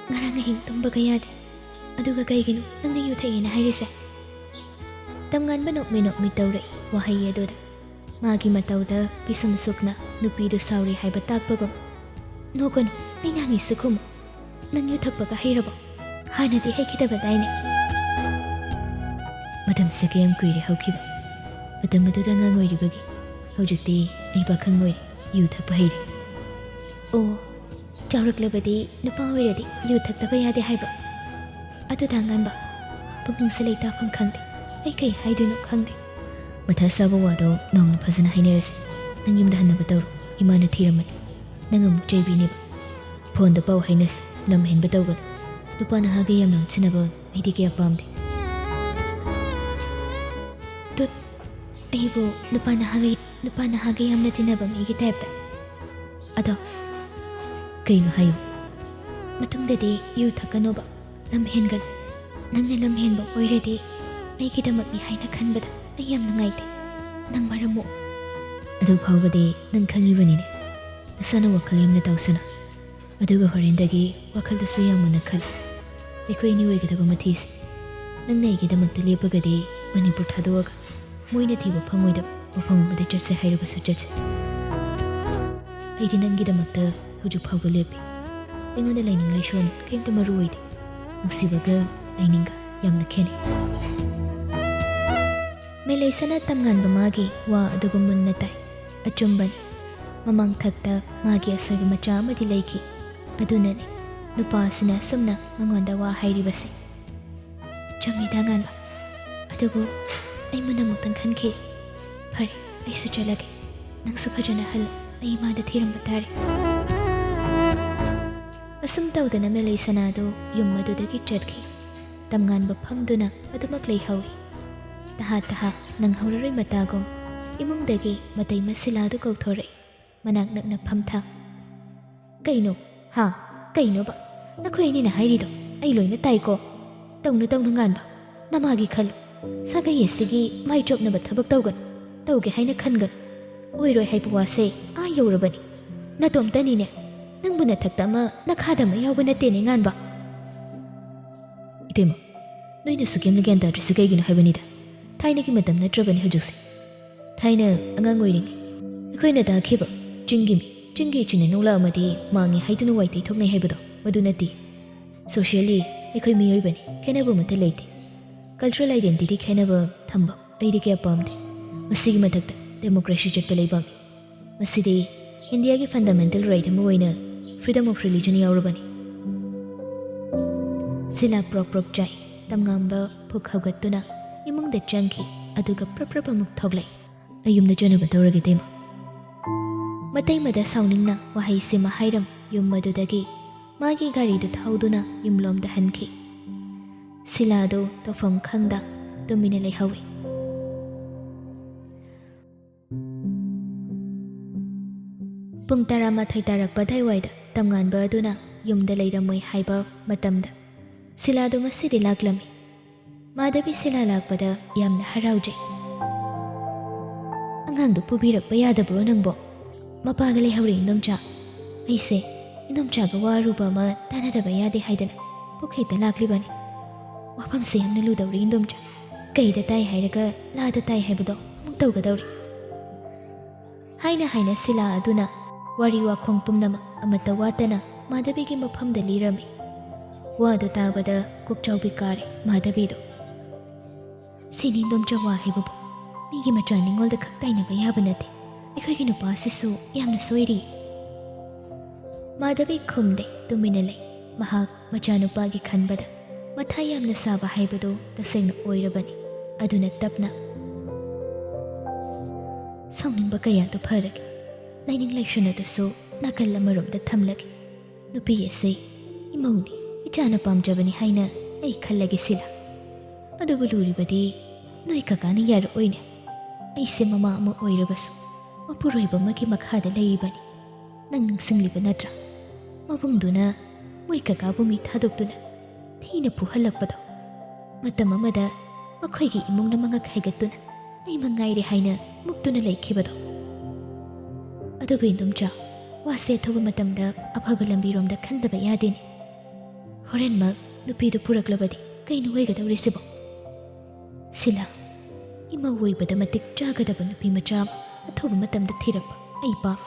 ꯉꯔꯥꯡ ꯑꯍꯤꯡ ꯇꯨꯝꯕꯒ ꯌꯥꯗꯦ꯫ ꯑꯗꯨꯒ ꯀꯩꯒꯤꯅꯣ ꯅꯪꯅ ꯌꯨ ꯊꯛꯑꯦꯅ ꯍꯥꯏꯔꯤꯁꯦ?" ꯇꯝꯉꯥꯟꯕ ꯅꯣꯛꯃꯤ ꯅꯣꯛꯃꯤ ꯇꯧꯔꯛꯏ ꯋꯥꯍꯩ ꯑꯗꯨꯗ꯫ ꯃꯥꯒꯤ ꯃꯇꯧꯗ ꯄꯤꯁꯨꯝ ꯁꯨꯛꯅ ꯅꯨꯄꯤꯗꯨ ꯁꯥꯎꯔꯤ ꯍꯥꯏꯕ ꯇꯥꯛꯄꯒꯨꯝ꯫ "ꯅꯣꯛꯀꯅꯨ, ꯑꯩꯅ ꯍꯪꯉꯤꯁꯤ ꯈꯨꯝꯃꯨ꯫ ꯅꯪ ꯌꯨ ꯊꯛꯄꯒ ꯍꯩꯔꯕꯣ? ꯍꯥꯟꯅꯗꯤ ꯍꯩꯈꯤꯗꯕꯗꯥꯏꯅꯦ?" "ꯃꯇꯝꯁꯦ ꯀꯌꯥꯝ ꯀꯨꯏꯔꯦ ꯍꯧꯈꯤꯕ꯫ ꯃꯇꯝ ꯑꯗꯨꯗ ꯑꯉꯥꯡ ꯑꯣꯏꯔꯤꯕꯒꯤ꯫ ꯍꯧꯖꯤꯛꯇꯤ ꯑꯩ ꯄꯥꯈꯪ ꯑꯣꯏꯔꯦ, ꯌꯨ ꯊꯛꯄ ꯍꯩꯔꯦ꯫" "ꯑꯣ, ꯆꯥꯎꯔꯛꯂꯕꯗꯤ ꯅꯨꯄꯥ ꯑꯣꯏꯔꯗꯤ ꯌꯨ ꯊꯛꯇꯕ ꯌꯥꯗꯦ ꯍꯥꯏꯕ꯭ꯔꯣ? ꯑꯗꯨꯗ ꯑꯉꯥꯟꯕ, ꯄꯨꯛꯅꯤꯡꯁꯦ ꯂꯩꯇꯥꯐꯝ ꯈꯪꯗꯦ꯫ ꯑꯩ ꯀꯩ ꯍꯥꯏꯗꯣꯏꯅꯣ ꯈꯪꯗꯦ꯫ ꯃꯊꯥ ꯁꯥꯕ ꯋꯥꯗꯣ ꯅꯣꯡꯅ ꯐꯖꯅ ꯍꯥꯏꯅꯔꯁꯤ꯫ ꯅꯪ ꯌꯨꯝꯗ ꯍꯟꯅꯕ ꯇꯧꯔꯣ꯫ ꯏꯃꯥꯅ ꯊꯤꯔꯝꯃꯅꯤ꯫ ꯅꯪ ꯑꯃꯨꯛ ꯆꯩꯕꯤꯅꯦꯕ꯫ ꯐꯣꯟꯗ ꯄꯥꯎ ꯍꯥꯏꯅꯁꯤ꯫ ꯂꯝ ꯍꯦꯟꯕ ꯇꯧꯒꯅꯨ꯫ ꯅꯨꯄꯥ ꯅꯍꯥꯒ ꯌꯥꯝꯅ ꯎꯟꯁꯤꯟꯅꯕ ꯑꯩꯗꯤ ꯀꯌꯥ ꯄꯥꯝꯗꯦ꯫ ꯇꯨꯠ, ꯑꯩꯕꯨ ꯅꯨꯄꯥ ꯅꯍꯥꯒ, ꯅꯨꯄꯥ ꯅꯍꯥꯒ ꯌꯥꯝꯅ ꯇꯤꯟꯅꯕ ꯃꯤꯒꯤ ꯇꯥꯏꯞꯇ꯫ ꯑꯗꯣ ꯀꯩꯅꯣ ꯍꯥꯏꯌꯨ꯫ ꯃꯇꯨꯡꯗꯗꯤ ꯌꯨ ꯊꯛꯀꯅꯣꯕ, ꯂꯝ ꯍꯦꯟꯒꯅꯨ꯫ ꯅꯪꯅ ꯂꯝ ꯍꯦꯟꯕ ꯑꯣꯏꯔꯗꯤ ꯑꯩꯒꯤꯗꯃꯛꯅꯤ ꯍꯥꯏꯅ ꯈꯟꯕꯗ ꯑꯩ ꯌꯥꯝ ꯅꯨꯡꯉꯥꯏꯇꯦ꯫ ꯅꯪ ꯃꯔꯝ ꯃꯣꯛ꯫ ꯑꯗꯨ ꯐꯥꯎꯕꯗꯤ ꯅꯪ ꯈꯪꯉꯤꯕꯅꯤꯅꯦ꯫ ꯅꯁꯥꯅ ꯋꯥꯈꯜ ꯌꯥꯝꯅ ꯇꯧꯁꯅꯨ꯫ ꯑꯗꯨꯒ ꯍꯣꯔꯦꯟꯗꯒꯤ ꯋꯥꯈꯜꯗꯁꯨ ꯌꯥꯝ ꯃꯨꯟꯅ ꯈꯜꯂꯨ꯫ ꯑꯩꯈꯣꯏ ꯑꯅꯤ ꯑꯣꯏꯒꯗꯕ ꯃꯊꯤꯁꯦ꯫ ꯅꯪꯅ ꯑꯩꯒꯤꯗꯃꯛꯇ ꯂꯦꯞꯄꯒꯗꯤ ꯃꯅꯤꯄꯨꯔ ꯊꯥꯗꯣꯛꯑꯒ ꯃꯣꯏꯅ ꯊꯤꯕ ꯐꯪꯉꯣꯏꯗꯕ ꯃꯐꯝ ꯑꯃꯗ ꯆꯠꯁꯦ ꯍꯥꯏꯔꯕꯁꯨ ꯆꯠꯁꯦ꯫ ꯑꯩꯗꯤ ꯅꯪꯒꯤꯗꯃꯛꯇ ꯍꯧꯖꯤꯛ ꯐꯥꯎꯕ ꯂꯦꯞꯄꯤ꯫ ꯑꯩꯉꯣꯟꯗ ꯂꯥꯏꯅꯤꯡ ꯂꯥꯏꯁꯣꯟ ꯀꯔꯤꯝꯇ ꯃꯔꯨ ꯑꯣꯏꯗꯦ꯫ ꯅꯨꯡꯁꯤꯕꯒ ꯂꯥꯏꯅꯤꯡꯒ ꯌꯥꯝꯅ ꯈꯦꯠꯅꯩ꯫ ꯃꯦꯂꯩꯁꯅ ꯇꯝꯉꯥꯟꯕ ꯃꯥꯒꯤ ꯋꯥ ꯑꯗꯨꯕꯨ ꯃꯨꯟꯅ ꯇꯥꯏ꯫ ꯑꯆꯨꯝꯕꯅꯤ꯫ ꯃꯃꯥꯡꯊꯛꯇ ꯃꯥꯒꯤ ꯑꯁꯣꯏꯕ ꯃꯆꯥ ꯑꯃꯗꯤ ꯂꯩꯈꯤ꯫ ꯑꯗꯨꯅꯅꯤ ꯅꯨꯄꯥ ꯑꯁꯤꯅ ꯑꯁꯨꯝꯅ ꯃꯉꯣꯟꯗ ꯋꯥ ꯍꯥꯏꯔꯤꯕꯁꯤ꯫ ꯆꯨꯝꯃꯤꯗ, ꯉꯥꯟꯕ꯫ ꯑꯗꯨꯕꯨ ꯑꯩ ꯃꯨꯟꯅ ꯑꯃꯨꯛꯇꯪ ꯈꯟꯈꯤ꯫ ꯐꯔꯦ, ꯑꯩꯁꯨ ꯆꯠꯂꯒꯦ꯫ ꯅꯪꯁꯨ ꯐꯖꯅ ꯍꯜꯂꯨ꯫ ꯑꯩ ꯏꯃꯥꯗ ꯊꯤꯔꯝꯕ ꯇꯥꯔꯦ꯫ ꯑꯁꯨꯝ ꯇꯧꯗꯅ ꯃꯦꯂꯩꯁꯅꯥꯗꯨ ꯌꯨꯝ ꯑꯗꯨꯗꯒꯤ ꯆꯠꯈꯤ꯫ ꯇꯝꯉꯥꯟꯕ ꯐꯝꯗꯨꯅ ꯑꯗꯨꯃꯛ ꯂꯩꯍꯧꯏ꯫ ꯇꯍꯥ ꯇꯍꯥ ꯅꯪꯍꯧꯔꯔꯣꯏ ꯃꯇꯥꯒꯨꯝ ꯏꯃꯨꯡꯗꯒꯤ ꯃꯇꯩ ꯃꯁꯤꯂꯥꯗꯨ ꯀꯧꯊꯣꯔꯛꯏ꯫ ꯃꯅꯥꯛ ꯅꯛꯅ ꯐꯝꯊ꯫ "ꯀꯩꯅꯣ? ꯍꯥ? ꯀꯩꯅꯣꯕ? ꯅꯈꯣꯏ ꯑꯅꯤꯅ ꯍꯥꯏꯔꯤꯗꯣ ꯑꯩ ꯂꯣꯏꯅ ꯇꯥꯏꯀꯣ꯫ ꯇꯧꯅꯨ, ꯇꯧꯅꯨ, ꯉꯥꯟꯕ꯫ ꯅꯃꯥꯒꯤ ꯈꯜꯂꯨ꯫ ꯁꯥꯒꯩ ꯑꯁꯤꯒꯤ ꯃꯥꯏ ꯆꯣꯞꯅꯕ ꯊꯕꯛ ꯇꯧꯒꯅꯨ꯫ ꯇꯧꯒꯦ ꯍꯥꯏꯅ ꯈꯟꯒꯅꯨ꯫ ꯑꯣꯏꯔꯣꯏ ꯍꯥꯏꯕ ꯋꯥꯁꯦ ꯑꯥ ꯌꯧꯔꯕꯅꯤ꯫ ꯅꯇꯣꯝꯇꯅꯤꯅꯦ꯫ ꯅꯪꯕꯨ ꯅꯊꯛꯇ ꯑꯃ ꯅꯈꯥꯗ ꯑꯃ ꯌꯥꯎꯕ ꯅꯠꯇꯦꯅꯦ, ꯉꯥꯟꯕ꯫" ꯏꯇꯩꯃ, ꯅꯣꯏꯅ ꯑꯁꯨꯛ ꯌꯥꯝꯅ ꯒ꯭ꯌꯥꯟ ꯇꯥꯗ꯭ꯔꯤꯁꯤ ꯀꯩꯒꯤꯅꯣ ꯍꯥꯏꯕꯅꯤꯗ? ꯊꯥꯏꯅꯒꯤ ꯃꯇꯝ ꯅꯠꯇ꯭ꯔꯕꯅꯤ ꯍꯧꯖꯤꯛꯁꯦ꯫ ꯊꯥꯏꯅ ꯑꯉꯥꯡ ꯑꯣꯏꯔꯤꯉꯩ ꯑꯩꯈꯣꯏꯅ ꯇꯥꯈꯤꯕ ꯆꯤꯡꯒꯤ ꯃꯤ, ꯆꯤꯡꯒꯤ ꯏꯆꯤꯟ ꯏꯅꯥꯎ ꯂꯥꯛꯑꯝꯃꯗꯤ ꯃꯥꯡꯉꯤ ꯍꯥꯏꯗꯨꯅ ꯋꯥꯏ ꯇꯩꯊꯣꯛꯅꯩ ꯍꯥꯏꯕꯗꯣ, ꯃꯗꯨ ꯅꯠꯇꯦ꯫ Socially ꯑꯩꯈꯣꯏ ꯃꯤꯑꯣꯏꯕꯅꯤ, ꯈꯦꯠꯅꯕ ꯑꯃꯠꯇ ꯂꯩꯇꯦ꯫ Cultural identity ꯈꯦꯠꯅꯕ ꯊꯝꯕ ꯑꯩꯗꯤ ꯀꯌꯥ ꯄꯥꯝꯗꯦ꯫ ꯃꯁꯤꯒꯤ ꯃꯊꯛꯇ democracy ꯆꯠꯄ ꯂꯩꯕꯥꯛꯅꯤ꯫ ꯃꯁꯤꯗꯤ ꯏꯟꯗꯤꯌꯥꯒꯤ fundamental right ꯑꯃ ꯑꯣꯏꯅ freedom of religion ꯌꯥꯎꯔꯕꯅꯤ꯫ ꯁꯤꯂꯥ ꯄ꯭ꯔꯣꯛ ꯄ꯭ꯔꯣꯛ ꯆꯥꯏ꯫ ꯇꯝꯉꯥꯟꯕ ꯐꯨꯛ ꯍꯧꯒꯠꯇꯨꯅ ꯏꯃꯨꯡꯗ ꯆꯪꯈꯤ, ꯑꯗꯨꯒ ꯄ꯭ꯔꯞ ꯄ꯭ꯔꯞ ꯑꯃꯨꯛ ꯊꯣꯛꯂꯛꯏ꯫ "ꯑꯩ ꯌꯨꯝꯗ ꯆꯠꯅꯕ ꯇꯧꯔꯒꯦ, ꯏꯇꯩꯃ꯫" ꯃꯇꯩꯃꯗ ꯁꯥꯎꯅꯤꯡꯅ ꯋꯥꯍꯩꯁꯤꯃ ꯍꯥꯏꯔꯝ ꯌꯨꯝ ꯑꯗꯨꯗꯒꯤ ꯃꯥꯒꯤ ꯒꯥꯔꯤꯗꯨ ꯊꯧꯗꯨꯅ ꯌꯨꯝꯂꯣꯝꯗ ꯍꯟꯈꯤ꯫ ꯁꯤꯂꯥꯗꯨ ꯇꯧꯐꯝ ꯈꯪꯗ ꯇꯨꯃꯤꯟꯅ ꯂꯩꯍꯧꯏ꯫ ꯄꯨꯡ ꯇꯔꯥꯃꯥꯊꯣꯏ ꯇꯥꯔꯛꯄ ꯑꯗꯨꯋꯥꯏꯗ ꯇꯝꯉꯥꯟꯕ ꯑꯗꯨꯅ ꯌꯨꯝꯗ ꯂꯩꯔꯝꯃꯣꯏ ꯍꯥꯏꯕ ꯃꯇꯝꯗ ꯁꯤꯂꯥꯗꯨ ꯉꯁꯤꯗꯤ ꯂꯥꯛꯂꯝꯃꯤ꯫ ꯃꯥꯙꯕꯤ ꯁꯤꯂꯥ ꯂꯥꯛꯄꯗ ꯌꯥꯝꯅ ꯍꯔꯥꯎꯖꯩ꯫ "ꯑꯉꯥꯡꯗꯨ ꯄꯨꯕꯤꯔꯛꯄ ꯌꯥꯗꯕ꯭ꯔꯣ ꯅꯪꯕꯣ?" "ꯃꯄꯥꯒ ꯂꯩꯍꯧꯔꯦ, ꯏꯟꯗꯣꯝꯆꯥ꯫ ꯑꯩꯁꯦ ꯏꯟꯗꯣꯝꯆꯥꯒ ꯋꯥ ꯑꯔꯨꯕ ꯑꯃ ꯇꯥꯟꯅꯗꯕ ꯌꯥꯗꯦ ꯍꯥꯏꯗꯅ ꯄꯨꯈꯩꯗ ꯂꯥꯛꯂꯤꯕꯅꯤ꯫ ꯋꯥꯐꯝꯁꯦ ꯌꯥꯝꯅ ꯂꯨꯗꯧꯔꯤ, ꯏꯟꯗꯣꯝꯆꯥ꯫ ꯀꯩꯗ ꯇꯥꯏ ꯍꯥꯏꯔꯒ ꯂꯥꯗ ꯇꯥꯏ ꯍꯥꯏꯕꯗꯣ ꯑꯃꯨꯛ ꯇꯧꯒꯗꯧꯔꯤ꯫" ꯍꯥꯏꯅ ꯍꯥꯏꯅ ꯁꯤꯂꯥ ꯑꯗꯨꯅ ꯋꯥꯔꯤ ꯋꯥꯈꯣꯡ ꯄꯨꯝꯅꯃꯛ ꯑꯃꯠꯇ ꯋꯥꯠꯇꯅ ꯃꯥꯙꯕꯤꯒꯤ ꯃꯐꯝꯗ ꯂꯤꯔꯝꯃꯤ꯫ ꯋꯥꯗꯨ ꯇꯥꯕꯗ ꯀꯣꯛꯆꯥꯎꯕꯤ ꯀꯥꯔꯦ ꯃꯥꯙꯕꯤꯗꯨ꯫ "ꯁꯤꯅꯤ ꯏꯟꯗꯣꯝꯆꯥ ꯋꯥ ꯍꯥꯏꯕꯕꯨ꯫ ꯃꯤꯒꯤ ꯃꯆꯥ ꯅꯤꯡꯉꯣꯜꯗ ꯈꯛ ꯇꯥꯏꯅꯕ ꯌꯥꯕ ꯅꯠꯇꯦ꯫ ꯑꯩꯈꯣꯏꯒꯤ ꯅꯨꯄꯥꯁꯤꯁꯨ ꯌꯥꯝꯅ ꯁꯣꯏꯔꯤ꯫" ꯃꯥꯙꯕꯤ ꯈꯨꯝꯗꯦ, ꯇꯨꯃꯤꯟꯅ ꯂꯩ꯫ ꯃꯍꯥꯛ ꯃꯆꯥꯅꯨꯄꯥꯒꯤ ꯈꯟꯕꯗ ꯃꯊꯥ ꯌꯥꯝꯅ ꯁꯥꯕ ꯍꯥꯏꯕꯗꯨ ꯇꯁꯦꯡꯅ ꯑꯣꯏꯔꯕꯅꯤ꯫ ꯑꯗꯨꯅ ꯇꯞꯅ, "ꯁꯥꯎꯅꯤꯡꯕ ꯀꯌꯥꯗꯨ ꯐꯔꯒꯦ꯫ ꯂꯥꯏꯅꯤꯡ ꯂꯥꯏꯁꯣꯟ ꯑꯗꯨꯁꯨ ꯅꯥꯀꯜ ꯑꯃꯔꯣꯝꯗ ꯊꯝꯂꯒꯦ꯫ ꯅꯨꯄꯤ ꯑꯁꯤ ꯏꯃꯧꯅꯤ, ꯏꯆꯥꯅ ꯄꯥꯝꯖꯕꯅꯤ ꯍꯥꯏꯅ ꯑꯩ ꯈꯜꯂꯒꯦ ꯁꯤꯂꯥ꯫ ꯑꯗꯨꯕꯨ ꯂꯨꯔꯤꯕꯗꯤ ꯅꯣꯏ ꯀꯀꯥꯅ ꯌꯥꯔꯛꯑꯣꯏꯅꯦ꯫ ꯑꯩꯁꯦ ꯃꯃꯥ ꯑꯃ ꯑꯣꯏꯔꯕꯁꯨ ꯃꯄꯨꯔꯣꯏꯕ ꯑꯃꯒꯤ ꯃꯈꯥꯗ ꯂꯩꯔꯤꯕꯅꯤ꯫ ꯅꯪ ꯅꯤꯡꯁꯤꯡꯂꯤꯕ ꯅꯠꯇ꯭ꯔꯥ? ꯃꯕꯨꯡꯗꯨꯅ ꯃꯣꯏ ꯀꯀꯥꯕꯨ ꯃꯤ ꯊꯥꯗꯣꯛꯇꯨꯅ ꯊꯤꯅ ꯐꯨꯍꯜꯂꯛꯄꯗꯣ꯫ ꯃꯇꯝ ꯑꯃꯗ ꯃꯈꯣꯏꯒꯤ ꯏꯃꯨꯡꯅ ꯃꯉꯛ ꯍꯥꯏꯒꯠꯇꯨꯅ ꯑꯩ ꯃꯉꯥꯏꯔꯦ ꯍꯥꯏꯅ ꯃꯨꯛꯇꯨꯅ ꯂꯩꯈꯤꯕꯗꯣ꯫ ꯑꯗꯨꯕꯨ ꯏꯟꯗꯣꯝꯆꯥ, ꯋꯥꯁꯦ ꯑꯊꯨꯕ ꯃꯇꯝꯗ ꯑꯐꯕ ꯂꯝꯕꯤꯔꯣꯝꯗ ꯈꯟꯗꯕ ꯌꯥꯗꯦꯅꯦ꯫ ꯍꯣꯔꯦꯟꯃꯛ ꯅꯨꯄꯤꯗꯨ ꯄꯨꯔꯛꯂꯕꯗꯤ ꯀꯩꯅꯣ ꯑꯣꯏꯒꯗꯧꯔꯤꯁꯤꯕꯣ?" ꯁꯤꯂꯥ, ꯏꯃꯧ ꯑꯣꯏꯕꯗ ꯃꯇꯤꯛ ꯆꯥꯒꯗꯕ ꯅꯨꯄꯤ ꯃꯆꯥ ꯑꯃ ꯑꯊꯨꯕ ꯃꯇꯝꯗ ꯊꯤꯔꯛꯄ ꯑꯩ ꯄꯥꯝꯃꯤ꯫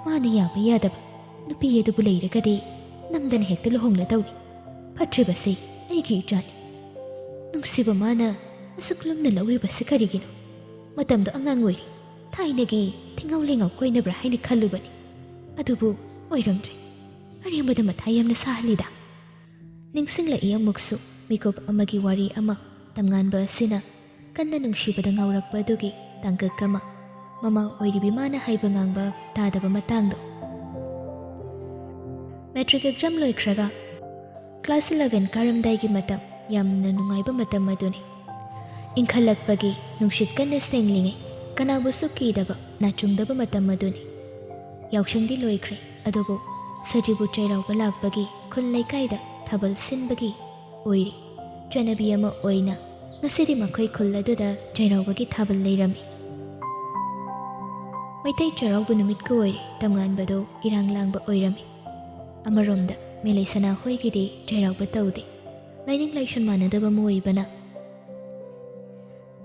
ꯃꯥꯅ ꯌꯥꯕ ꯌꯥꯗꯕ ꯅꯨꯄꯤ ꯑꯗꯨꯕꯨ ꯂꯩꯔꯒꯗꯤ ꯅꯝꯗꯅ ꯍꯦꯛꯇ ꯂꯨꯍꯣꯡꯂꯗꯧꯅꯤ꯫ ꯐꯠꯇ꯭ꯔꯤꯕꯁꯤ ꯑꯩꯒꯤ ꯏꯆꯥꯅꯤ꯫ ꯅꯨꯡꯁꯤꯕ ꯃꯥꯅ ꯑꯁꯨꯛ ꯂꯨꯝꯅ ꯂꯧꯔꯤꯕꯁꯤ ꯀꯔꯤꯒꯤꯅꯣ? ꯃꯇꯝꯗꯣ ꯑꯉꯥꯡ ꯑꯣꯏꯔꯤ꯫ ꯊꯥꯏꯅꯒꯤ ꯊꯤꯉꯥꯎ ꯂꯩꯉꯥꯎ ꯀꯣꯏꯅꯕ꯭ꯔꯥ ꯍꯥꯏꯅ ꯈꯜꯂꯨꯕꯅꯤ꯫ ꯑꯗꯨꯕꯨ ꯑꯣꯏꯔꯝꯗ꯭ꯔꯦ꯫ ꯑꯔꯦꯝꯕꯗ ꯃꯊꯥ ꯌꯥꯝꯅ ꯁꯥꯍꯜꯂꯤꯗ꯫ ꯅꯤꯡꯁꯤꯡꯂꯛꯏ ꯑꯃꯨꯛꯁꯨ ꯃꯤꯀꯨꯞ ꯑꯃꯒꯤ ꯋꯥꯔꯤ ꯑꯃ꯫ ꯇꯝꯉꯥꯟꯕ ꯑꯁꯤꯅ ꯀꯟꯅ ꯅꯨꯡꯁꯤꯕꯗ ꯉꯥꯎꯔꯛꯄ ꯑꯗꯨꯒꯤ ꯇꯥꯡꯀꯛ ꯑꯃ, ꯃꯃꯥ ꯑꯣꯏꯔꯤꯕꯤ ꯃꯥꯅ ꯍꯥꯏꯕ ꯉꯥꯡꯕ ꯇꯥꯗꯕ ꯃꯇꯥꯡꯗꯣ꯫ ꯃꯦꯇ꯭ꯔꯤꯛ ꯑꯦꯛꯖꯥꯝ ꯂꯣꯏꯈ꯭ꯔꯒ ꯀ꯭ꯂꯥꯁ ꯏꯂꯚꯦꯟ ꯀꯥꯔꯝꯗꯥꯏꯒꯤ ꯃꯇꯝ, ꯌꯥꯝꯅ ꯅꯨꯡꯉꯥꯏꯕ ꯃꯇꯝ ꯑꯗꯨꯅꯤ꯫ ꯏꯪꯈꯠꯂꯛꯄꯒꯤ ꯅꯨꯡꯁꯤꯠ ꯀꯟꯅ ꯁꯦꯡꯂꯤꯉꯩ, ꯀꯅꯥꯕꯨꯁꯨ ꯀꯤꯗꯕ, ꯅꯥꯆꯨꯡꯗꯕ ꯃꯇꯝ ꯑꯗꯨꯅꯤ꯫ ꯌꯥꯎꯁꯪꯗꯤ ꯂꯣꯏꯈ꯭ꯔꯦ, ꯑꯗꯨꯕꯨ ꯁꯖꯤꯕꯨ ꯆꯩꯔꯥꯎꯕ ꯂꯥꯛꯄꯒꯤ ꯈꯨꯜ ꯂꯩꯀꯥꯏꯗ ꯊꯥꯕꯜ ꯁꯤꯟꯕꯒꯤ ꯑꯣꯏꯔꯤ꯫ ꯆꯠꯅꯕꯤ ꯑꯃ ꯑꯣꯏꯅ ꯉꯁꯤꯗꯤ ꯃꯈꯣꯏ ꯈꯨꯜ ꯑꯗꯨꯗ ꯆꯩꯔꯥꯎꯕꯒꯤ ꯊꯥꯕꯜ ꯂꯩꯔꯝꯃꯤ꯫ ꯃꯩꯇꯩ ꯆꯩꯔꯥꯎꯕ ꯅꯨꯃꯤꯠꯀ ꯑꯣꯏꯔꯦ, ꯇꯝꯉꯥꯟꯕꯗꯣ ꯏꯔꯥꯡ ꯂꯥꯡꯕ ꯑꯣꯏꯔꯝꯃꯤ꯫ ꯑꯃꯔꯣꯝꯗ ꯃꯦꯂꯩꯁꯅꯥ ꯍꯣꯏꯒꯤꯗꯤ ꯆꯩꯔꯥꯎꯕ ꯇꯧꯗꯦ꯫ ꯂꯥꯏꯅꯤꯡ ꯂꯥꯏꯁꯣꯟ ꯃꯥꯟꯅꯗꯕ ꯑꯃ ꯑꯣꯏꯕꯅ꯫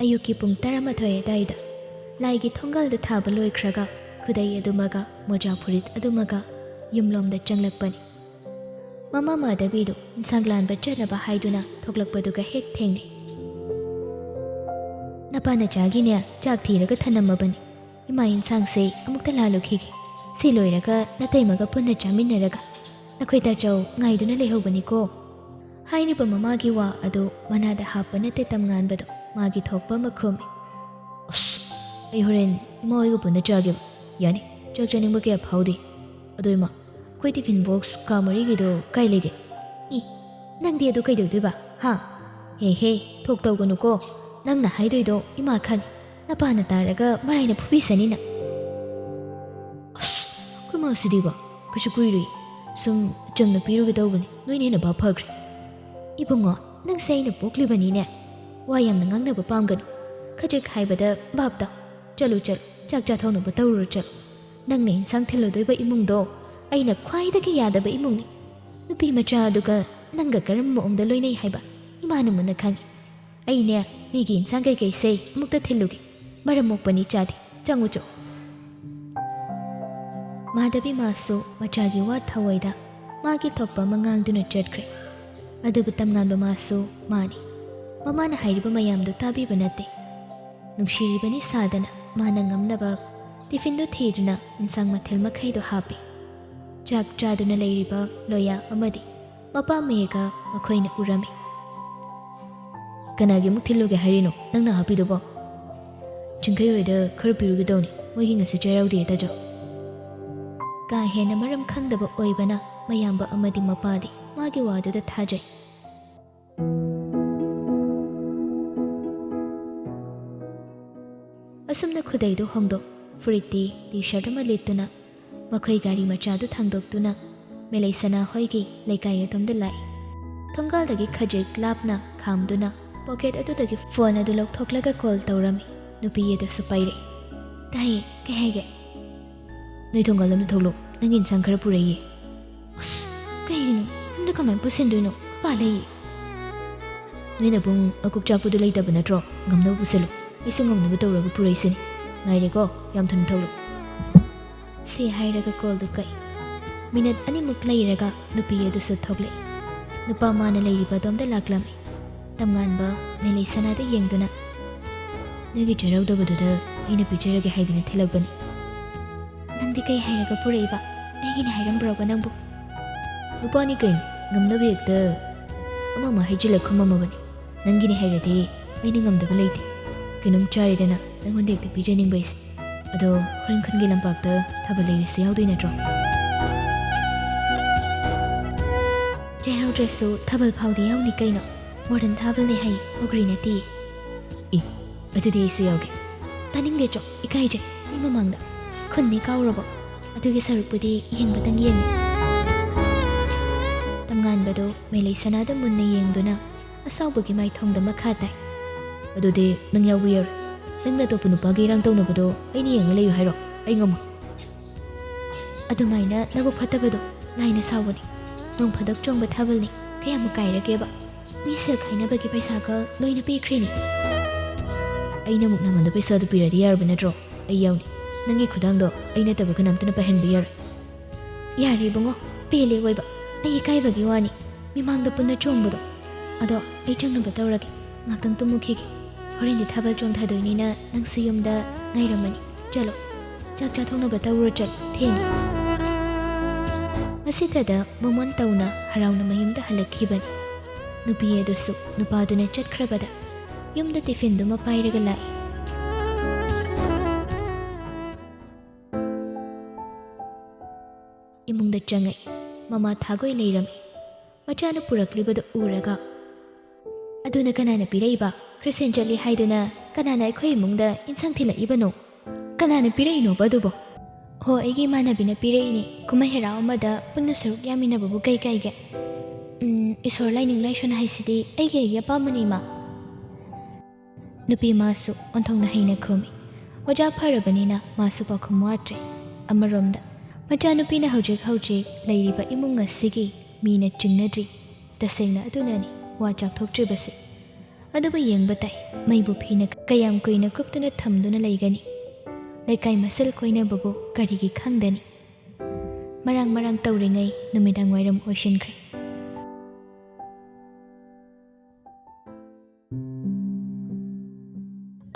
ꯑꯌꯨꯛꯀꯤ ꯄꯨꯡ ꯇꯔꯥꯃꯥꯊꯣꯏ ꯑꯗꯨꯋꯥꯏꯗ ꯂꯥꯏꯒꯤ ꯊꯣꯡꯒꯥꯜꯗ ꯊꯥꯕ ꯂꯣꯏꯈ꯭ꯔꯒ, ꯈꯨꯗꯩ ꯑꯗꯨꯃꯒ ꯃꯣꯖꯥ ꯐꯨꯔꯤꯠ ꯑꯗꯨꯃꯒ ꯌꯨꯝꯂꯣꯝꯗ ꯆꯪꯂꯛꯄꯅꯤ꯫ ꯃꯃꯥ ꯃꯥꯙꯕꯤꯗꯨ ꯏꯟꯁꯥꯡ ꯂꯥꯟꯕ ꯆꯠꯅꯕ ꯍꯥꯏꯗꯨꯅ ꯊꯣꯛꯂꯛꯄꯗꯨꯒ ꯍꯦꯛ ꯊꯦꯡꯅꯩ꯫ "ꯅꯄꯥ ꯅꯆꯥꯒꯤꯅꯦ ꯆꯥꯛ ꯊꯤꯔꯒ ꯊꯅꯝꯃꯕꯅꯤ꯫ ꯏꯃꯥ ꯏꯟꯁꯥꯡꯁꯦ ꯑꯃꯨꯛꯇ ꯂꯥꯜꯂꯨꯈꯤꯒꯦ꯫ ꯁꯤ ꯂꯣꯏꯔꯒ ꯅꯇꯩꯃꯒ ꯄꯨꯟꯅ ꯆꯥꯃꯤꯟꯅꯔꯒ ꯅꯈꯣꯏ ꯇꯥꯆꯧ ꯉꯥꯏꯗꯨꯅ ꯂꯩꯍꯧꯕꯅꯤꯀꯣ꯫" ꯍꯥꯏꯔꯤꯕ ꯃꯃꯥꯒꯤ ꯋꯥ ꯑꯗꯨ ꯃꯅꯥꯗ ꯍꯥꯞꯄ ꯅꯠꯇꯦ ꯇꯝꯉꯥꯟꯕꯗꯣ, ꯃꯥꯒꯤ ꯊꯣꯛꯄ ꯑꯃ ꯈꯨꯝꯃꯤ꯫ "ꯑꯁ, ꯑꯩ ꯍꯣꯔꯦꯟ ꯏꯃꯥ ꯍꯣꯏꯒ ꯄꯨꯟꯅ ꯆꯥꯒꯦꯕ꯫ ꯌꯥꯅꯤ, ꯆꯥꯛ ꯆꯥꯅꯤꯡꯕ ꯀꯌꯥ ꯐꯥꯎꯗꯦ꯫ ꯑꯗꯣ ꯏꯃꯥ, ꯑꯩꯈꯣꯏ ꯇꯤꯐꯤꯟ ꯕꯣꯛꯁ ꯀꯥ ꯃꯔꯤꯒꯤꯗꯣ ꯀꯥꯏ ꯂꯩꯒꯦ?" "ꯏ, ꯅꯪꯗꯤ ꯑꯗꯨ ꯀꯩꯗꯧꯗꯣꯏꯕ, ꯍꯥ? ꯍꯦ ꯍꯦ, ꯊꯣꯛ ꯇꯧꯒꯅꯨꯀꯣ꯫ ꯅꯪꯅ ꯍꯥꯏꯗꯣꯏꯗꯣ ꯏꯃꯥ ꯈꯪꯉꯤ꯫ ꯅꯄꯥꯅ ꯇꯥꯔꯒ ꯃꯔꯥꯏꯅ ꯐꯨꯕꯤꯁꯅꯤ ꯅꯪ꯫" "ꯑꯁ, ꯑꯩꯈꯣꯏ ꯃꯥꯁꯤꯗꯤꯕ, ꯀꯩꯁꯨ ꯀꯨꯏꯔꯣꯏ꯫ ꯁꯨꯝ ꯆꯨꯝꯅ ꯄꯤꯔꯨꯒꯦ ꯇꯧꯕꯅꯤ, ꯅꯣꯏꯅ ꯍꯦꯟꯅ ꯚꯥꯞ ꯐꯈ꯭ꯔꯦ꯫" "ꯏꯕꯨꯡꯉꯣ, ꯅꯪꯁꯦ ꯑꯩꯅ ꯄꯣꯛꯂꯤꯕꯅꯤꯅꯦ꯫ ꯋꯥ ꯌꯥꯝꯅ ꯉꯥꯡꯅꯕ ꯄꯥꯝꯒꯅꯨ꯫ ꯈꯖꯤꯛ ꯍꯥꯏꯕꯗ ꯚꯥꯞ ꯇꯥꯎ꯫ ꯆꯠꯂꯨ, ꯆꯠꯂꯨ, ꯆꯥꯛ ꯆꯥꯊꯣꯛꯅꯕ ꯇꯧꯔꯨꯔꯣ, ꯆꯠꯂꯨ꯫ ꯅꯪꯅ ꯏꯟꯁꯥꯡ ꯊꯤꯜꯂꯨꯗꯣꯏꯕ ꯏꯃꯨꯡꯗꯣ ꯑꯩꯅ ꯈ꯭ꯋꯥꯏꯗꯒꯤ ꯌꯥꯗꯕ ꯏꯃꯨꯡꯅꯤ꯫ ꯅꯨꯄꯤ ꯃꯆꯥ ꯑꯗꯨꯒ ꯅꯪꯒ ꯀꯔꯝꯕ ꯃꯑꯣꯡꯗ ꯂꯣꯏꯅꯩ ꯍꯥꯏꯕ ꯏꯃꯥꯅ ꯃꯨꯟꯅ ꯈꯪꯉꯤ꯫ ꯑꯩꯅꯦ, ꯃꯤꯒꯤ ꯏꯟꯁꯥꯡ ꯀꯩꯀꯩꯁꯦ ꯑꯃꯨꯛꯇ ꯊꯤꯜꯂꯨꯒꯦ꯫ ꯃꯔꯝ ꯃꯣꯛꯄꯅꯤ ꯆꯥꯗꯦ꯫ ꯆꯪꯉꯨ ꯆꯣ꯫" ꯃꯥꯙꯕꯤ ꯃꯥꯁꯨ ꯃꯆꯥꯒꯤ ꯋꯥ ꯊꯧꯑꯣꯏꯗ ꯃꯥꯒꯤ ꯊꯣꯛꯄ ꯑꯃ ꯉꯥꯡꯗꯨꯅ ꯆꯠꯈ꯭ꯔꯦ꯫ ꯑꯗꯨꯕꯨ ꯇꯝꯉꯥꯟꯕ ꯃꯥꯁꯨ ꯃꯥꯅꯤ꯫ ꯃꯃꯥꯅ ꯍꯥꯏꯔꯤꯕ ꯃꯌꯥꯝꯗꯨ ꯇꯥꯕꯤꯕ ꯅꯠꯇꯦ꯫ ꯅꯨꯡꯁꯤꯔꯤꯕꯅꯤ ꯁꯥꯗꯅ ꯃꯥꯅ ꯉꯝꯅꯕ ꯇꯤꯐꯤꯟꯗꯨ ꯊꯤꯗꯨꯅ ꯏꯟꯁꯥꯡ ꯃꯊꯦꯜ ꯃꯈꯩꯗꯨ ꯍꯥꯞꯄꯤ꯫ ꯆꯥꯛ ꯆꯥꯗꯨꯅ ꯂꯩꯔꯤꯕ ꯂꯣꯌꯥ ꯑꯃꯗꯤ ꯃꯄꯥ ꯃꯌꯦꯛꯀ ꯃꯈꯣꯏꯅ ꯎꯔꯝꯃꯤ꯫ ꯀꯅꯥꯒꯤ ꯑꯃꯨꯛ ꯊꯤꯜꯂꯨꯒꯦ ꯍꯥꯏꯔꯤꯅꯣ ꯅꯪꯅ ꯍꯥꯞꯄꯤꯗꯨꯕꯣ? ꯆꯤꯡꯈꯩ ꯍꯣꯏꯗ ꯈꯔ ꯄꯤꯔꯨꯒꯦ ꯇꯧꯅꯤ, ꯃꯣꯏꯒꯤ ꯉꯁꯤ ꯆꯩꯔꯥꯎꯗꯦ ꯇꯥꯖꯧ꯫ ꯀꯥ ꯍꯦꯟꯅ ꯃꯔꯝ ꯈꯪꯗꯕ ꯑꯣꯏꯕꯅ ꯃꯌꯥꯝꯕ ꯑꯃꯗꯤ ꯃꯄꯥꯗꯤ ꯃꯥꯒꯤ ꯋꯥꯗꯨꯗ ꯊꯥꯖꯩ꯫ ꯑꯁꯨꯝꯅ ꯈꯨꯗꯩꯗꯨ ꯍꯣꯡꯗꯣꯛ, ꯐꯨꯔꯤꯠꯇꯤ ꯇꯤ ꯁꯥꯔꯠ ꯑꯃ ꯂꯤꯠꯇꯨꯅ ꯃꯈꯣꯏ ꯒꯥꯔꯤ ꯃꯆꯥꯗꯨ ꯊꯥꯡꯗꯣꯛꯇꯨꯅ ꯃꯦꯂꯩꯁꯅꯥ ꯍꯣꯏꯒꯤ ꯂꯩꯀꯥꯏ ꯑꯗꯣꯝꯗ ꯂꯥꯛꯏ꯫ ꯊꯣꯡꯒꯥꯜꯗꯒꯤ ꯈꯖꯤꯛ ꯂꯥꯞꯅ ꯈꯥꯝꯗꯨꯅ ꯄꯣꯀꯦꯠ ꯑꯗꯨꯗꯒꯤ ꯐꯣꯟ ꯑꯗꯨ ꯂꯧꯊꯣꯛꯂꯒ ꯀꯣꯜ ꯇꯧꯔꯝꯃꯤ꯫ ꯅꯨꯄꯤ ꯑꯗꯨꯁꯨ ꯄꯥꯏꯔꯛꯏ꯫ "ꯇꯥꯏꯌꯦ, ꯀꯩ ꯍꯥꯏꯒꯦ?" "ꯅꯣꯏ ꯊꯣꯡꯒꯥꯜ ꯑꯃ ꯊꯣꯛꯂꯛꯑꯣ, ꯅꯪꯒꯤ ꯏꯟꯁꯥꯡ ꯈꯔ ꯄꯨꯔꯛꯏꯌꯦ꯫" "ꯑꯁ, ꯀꯩꯒꯤꯅꯣ? ꯌꯨꯝꯗ ꯀꯃꯥꯏꯅ ꯄꯨꯁꯤꯟꯗꯣꯏꯅꯣ? ꯈꯨꯄꯥ ꯂꯩꯌꯦ꯫" "ꯅꯣꯏ ꯅꯕꯨꯡ ꯑꯀꯨꯞ ꯆꯥꯛꯄꯗꯨ ꯂꯩꯇꯕ ꯅꯠꯇ꯭ꯔꯣ? ꯉꯝꯅꯕ ꯄꯨꯁꯤꯜꯂꯨ, ꯑꯩꯁꯨ ꯉꯝꯅꯕ ꯇꯧꯔꯒ ꯄꯨꯔꯛꯏꯁꯤꯅꯤ꯫ ꯉꯥꯏꯔꯦꯀꯣ, ꯌꯥꯝ ꯊꯨꯅ ꯊꯣꯛꯂꯛꯎ꯫" ꯁꯤ ꯍꯥꯏꯔꯒ ꯀꯣꯜꯗꯨ ꯀꯛꯏ꯫ ꯃꯤꯅꯠ ꯑꯅꯤꯃꯨꯛ ꯂꯩꯔꯒ ꯅꯨꯄꯤ ꯑꯗꯨꯁꯨ ꯊꯣꯛꯂꯛꯏ꯫ ꯅꯨꯄꯥ ꯃꯥꯅ ꯂꯩꯔꯤꯕ ꯑꯗꯣꯝꯗ ꯂꯥꯛꯂꯝꯃꯤ꯫ ꯇꯝꯉꯥꯟꯕ ꯃꯦꯂꯩꯁꯅꯥꯗ ꯌꯦꯡꯗꯨꯅ, "ꯅꯣꯏꯒꯤ ꯆꯩꯔꯧꯗꯕꯗꯨꯗ ꯑꯩꯅ ꯄꯤꯖꯔꯒꯦ ꯍꯥꯏꯗꯨꯅ ꯊꯤꯜꯂꯛꯄꯅꯤ꯫" "ꯅꯪꯗꯤ ꯀꯩ ꯍꯥꯏꯔꯒ ꯄꯨꯔꯛꯏꯕ? ꯑꯩꯒꯤꯅꯤ ꯍꯥꯏꯔꯝꯕ꯭ꯔꯣꯕ ꯅꯪꯕꯨ?" "ꯅꯨꯄꯥꯅꯤ ꯀꯩꯅꯣ, ꯉꯝꯅꯕ ꯍꯦꯛꯇ ꯑꯃ ꯑꯃ ꯍꯩꯖꯤꯜꯂ ꯈꯨꯝꯃꯝꯃꯕꯅꯤ꯫ ꯅꯪꯒꯤꯅꯤ ꯍꯥꯏꯔꯗꯤ ꯑꯩꯅ ꯉꯝꯗꯕ ꯂꯩꯇꯦ꯫ ꯀꯩꯅꯣꯝ ꯆꯥꯔꯦꯗꯅ ꯅꯪꯉꯣꯟꯗ ꯍꯦꯛꯇ ꯄꯤꯖꯅꯤꯡꯕ ꯑꯩꯁꯦ꯫ ꯑꯗꯣ ꯍꯣꯔꯦꯟ ꯈꯨꯟꯒꯤ ꯂꯝꯄꯥꯛꯇ ꯊꯥꯕꯜ ꯂꯩꯔꯤꯁꯦ ꯌꯥꯎꯗꯣꯏ ꯅꯠꯇ꯭ꯔꯣ?" "ꯌꯥꯎꯗ꯭ꯔꯁꯨ ꯊꯥꯕꯜ ꯐꯥꯎꯗꯤ ꯌꯥꯎꯅꯤ ꯀꯩꯅꯣ꯫ ꯃꯣꯗꯔꯟ ꯊꯥꯕꯜꯅꯦ ꯍꯥꯏ, ꯑꯣꯒ꯭ꯔꯤ ꯅꯠꯇꯦ꯫" "ꯑꯦ, ꯑꯗꯨꯗꯤ ꯑꯩꯁꯨ ꯌꯥꯎꯒꯦ꯫" "ꯇꯥꯅꯤꯡꯗꯦ ꯆꯣ, ꯏꯀꯥꯏꯖꯩ ꯃꯤ ꯃꯃꯥꯡꯗ꯫ ꯈꯨꯟꯅꯤ ꯀꯥꯎꯔꯕꯣ? ꯑꯗꯨꯒꯤ ꯁꯔꯨꯛꯄꯨꯗꯤ ꯌꯦꯡꯕꯇꯪ ꯌꯦꯡꯉꯤ꯫" ꯇꯝꯉꯥꯟꯕꯗꯨ ꯃꯦꯂꯩꯁꯅꯥꯗ ꯃꯨꯟꯅ ꯌꯦꯡꯗꯨꯅ ꯑꯁꯥꯎꯕꯒꯤ ꯃꯥꯏꯊꯣꯡꯗ ꯃꯈꯥ ꯇꯥꯏ꯫ "ꯑꯗꯨꯗꯤ ꯅꯪ ꯌꯥꯎꯕ ꯌꯥꯔꯣꯏ꯫ ꯅꯪꯅ ꯑꯇꯣꯞꯄ ꯅꯨꯄꯥꯒ ꯏꯔꯥꯡ ꯇꯧꯅꯕꯗꯣ ꯑꯩꯅ ꯌꯦꯡꯉ ꯂꯩꯌꯨ ꯍꯥꯏꯔꯣ? ꯑꯩ ꯉꯝꯃꯣꯏ꯫" "ꯑꯗꯨꯃꯥꯏꯅ ꯅꯕꯨꯛ ꯐꯠꯇꯕꯗꯣ ꯂꯥꯏꯅ ꯁꯥꯎꯕꯅꯤ꯫ ꯅꯣꯡ ꯐꯥꯗꯣꯛ ꯆꯣꯡꯕ ꯊꯥꯕꯜꯅꯤ, ꯀꯌꯥꯃꯨꯛ ꯀꯥꯏꯔꯒꯦꯕ? ꯃꯤ ꯁꯦꯜ ꯈꯥꯏꯅꯕꯒꯤ ꯄꯩꯁꯥꯒ ꯂꯣꯏꯅ ꯄꯤꯈ꯭ꯔꯤꯅꯤ꯫" "ꯑꯩꯅ ꯑꯃꯨꯛ ꯅꯉꯣꯟꯗ ꯄꯩꯁꯥꯗꯨ ꯄꯤꯔꯗꯤ ꯌꯥꯔꯕ ꯅꯠꯇ꯭ꯔꯣ? ꯑꯩ ꯌꯥꯎꯅꯤ꯫ ꯅꯪꯒꯤ ꯈꯨꯗꯥꯡꯗꯣ ꯑꯩ ꯅꯠꯇꯕ ꯀꯅꯥꯝꯇꯅ ꯄꯥꯏꯍꯟꯕ ꯌꯥꯔꯣꯏ꯫" "ꯌꯥꯔꯦ ꯏꯕꯨꯡꯉꯣ, ꯄꯦꯜꯂꯦ ꯑꯣꯏꯕ꯫ ꯑꯩ ꯏꯀꯥꯏꯕꯒꯤ ꯋꯥꯅꯤ, ꯃꯤꯃꯥꯡꯗ ꯄꯨꯟꯅ ꯆꯣꯡꯕꯗꯣ꯫ ꯑꯗꯣ ꯑꯩ ꯆꯪꯅꯕ ꯇꯧꯔꯒꯦ, ꯉꯥꯛꯇꯪ ꯇꯨꯝꯃꯨꯈꯤꯒꯦ꯫ ꯍꯣꯔꯦꯟꯗꯤ ꯊꯥꯕꯜ ꯆꯣꯡꯊꯗꯣꯏꯅꯤꯅ ꯅꯪꯁꯨ ꯌꯨꯝꯗ ꯉꯥꯏꯔꯝꯃꯅꯤ꯫ ꯆꯠꯂꯣ, ꯆꯥꯛ ꯆꯥꯊꯣꯛꯅꯕ ꯇꯧꯔꯨꯔꯣ, ꯆꯠꯂꯣ, ꯊꯦꯡꯉꯦ꯫" ꯃꯁꯤꯗꯗ ꯃꯣꯃꯣꯟ ꯇꯧꯅ ꯍꯔꯥꯎꯅ ꯃꯌꯨꯝꯗ ꯍꯜꯂꯛꯈꯤꯕꯅꯤ꯫ ꯅꯨꯄꯤ ꯑꯗꯨꯁꯨ ꯅꯨꯄꯥꯗꯨꯅ ꯆꯠꯈ꯭ꯔꯕꯗ ꯌꯨꯝꯗ ꯇꯤꯐꯤꯟꯗꯨꯃ ꯄꯥꯏꯔꯒ ꯂꯥꯛꯏ꯫ ꯏꯃꯨꯡꯗ ꯆꯪꯉꯛꯏ꯫ ꯃꯃꯥ ꯊꯥꯒꯣꯏ ꯂꯩꯔꯝꯃꯤ꯫ ꯃꯆꯥꯅ ꯄꯨꯔꯛꯂꯤꯕꯗꯨ ꯎꯔꯒ, "ꯑꯗꯨꯅ ꯀꯅꯥꯅ ꯄꯤꯔꯛꯏꯕ? ꯈ꯭ꯔꯤꯁꯇꯦꯟ ꯆꯠꯂꯤ ꯍꯥꯏꯗꯨꯅ ꯀꯅꯥꯅ ꯑꯩꯈꯣꯏ ꯏꯃꯨꯡꯗ ꯏꯟꯁꯥꯡ ꯊꯤꯜꯂꯛꯏꯕꯅꯣ? ꯀꯅꯥꯅ ꯄꯤꯔꯛꯏꯅꯣꯕ ꯑꯗꯨꯕꯣ?" "ꯍꯣ, ꯑꯩꯒꯤ ꯏꯃꯥꯟꯅꯕꯤꯅ ꯄꯤꯔꯛꯏꯅꯦ꯫ ꯀꯨꯝꯍꯩ ꯍꯔꯥꯎ ꯑꯃꯗ ꯄꯨꯟꯅ ꯁꯔꯨꯛ ꯌꯥꯃꯤꯟꯅꯕꯕꯨ ꯀꯩ ꯀꯥꯏꯒꯦ? ꯎꯝ, ꯏꯁꯣꯔ ꯂꯥꯏꯅꯤꯡ ꯂꯥꯏꯁꯣꯟ ꯍꯥꯏꯁꯤꯗꯤ ꯑꯩꯒꯤ ꯑꯩꯒꯤ ꯑꯄꯥꯝꯕꯅꯤ, ꯏꯃꯥ꯫" ꯅꯨꯄꯤ ꯃꯥꯁꯨ ꯑꯣꯟꯊꯣꯛꯅ ꯍꯩꯅ ꯈꯨꯝꯃꯤ꯫ ꯑꯣꯖꯥ ꯐꯔꯕꯅꯤꯅ ꯃꯥꯁꯨ ꯄꯥꯎꯈꯨꯝ ꯋꯥꯠꯇ꯭ꯔꯦ꯫ ꯑꯃꯔꯣꯝꯗ, ꯃꯆꯥꯅꯨꯄꯤꯅ ꯍꯧꯖꯤꯛ ꯍꯧꯖꯤꯛ ꯂꯩꯔꯤꯕ ꯏꯃꯨꯡ ꯑꯁꯤꯒꯤ ꯃꯤꯅ ꯆꯤꯡꯅꯗ꯭ꯔꯤ꯫ ꯇꯁꯦꯡꯅ ꯑꯗꯨꯅꯅꯤ ꯋꯥ ꯆꯥꯛꯊꯣꯛꯇ꯭ꯔꯤꯕꯁꯦ꯫ ꯑꯗꯨꯕꯨ ꯌꯦꯡꯕ ꯇꯥꯏ, ꯃꯩꯕꯨ ꯐꯤꯅ ꯀꯌꯥꯝ ꯀꯨꯏꯅ ꯀꯨꯞꯇꯨꯅ ꯊꯝꯗꯨꯅ ꯂꯩꯒꯅꯤ? ꯂꯩꯀꯥꯏ ꯃꯁꯦꯜ ꯀꯣꯏꯅꯕꯕꯨ ꯀꯔꯤꯒꯤ ꯈꯪꯗꯅꯤ? ꯃꯔꯥꯡ ꯃꯔꯥꯡ ꯇꯧꯔꯤꯉꯩ ꯅꯨꯃꯤꯗꯥꯡ ꯋꯥꯏꯔꯝ ꯑꯣꯏꯁꯤꯟꯈ꯭ꯔꯦ꯫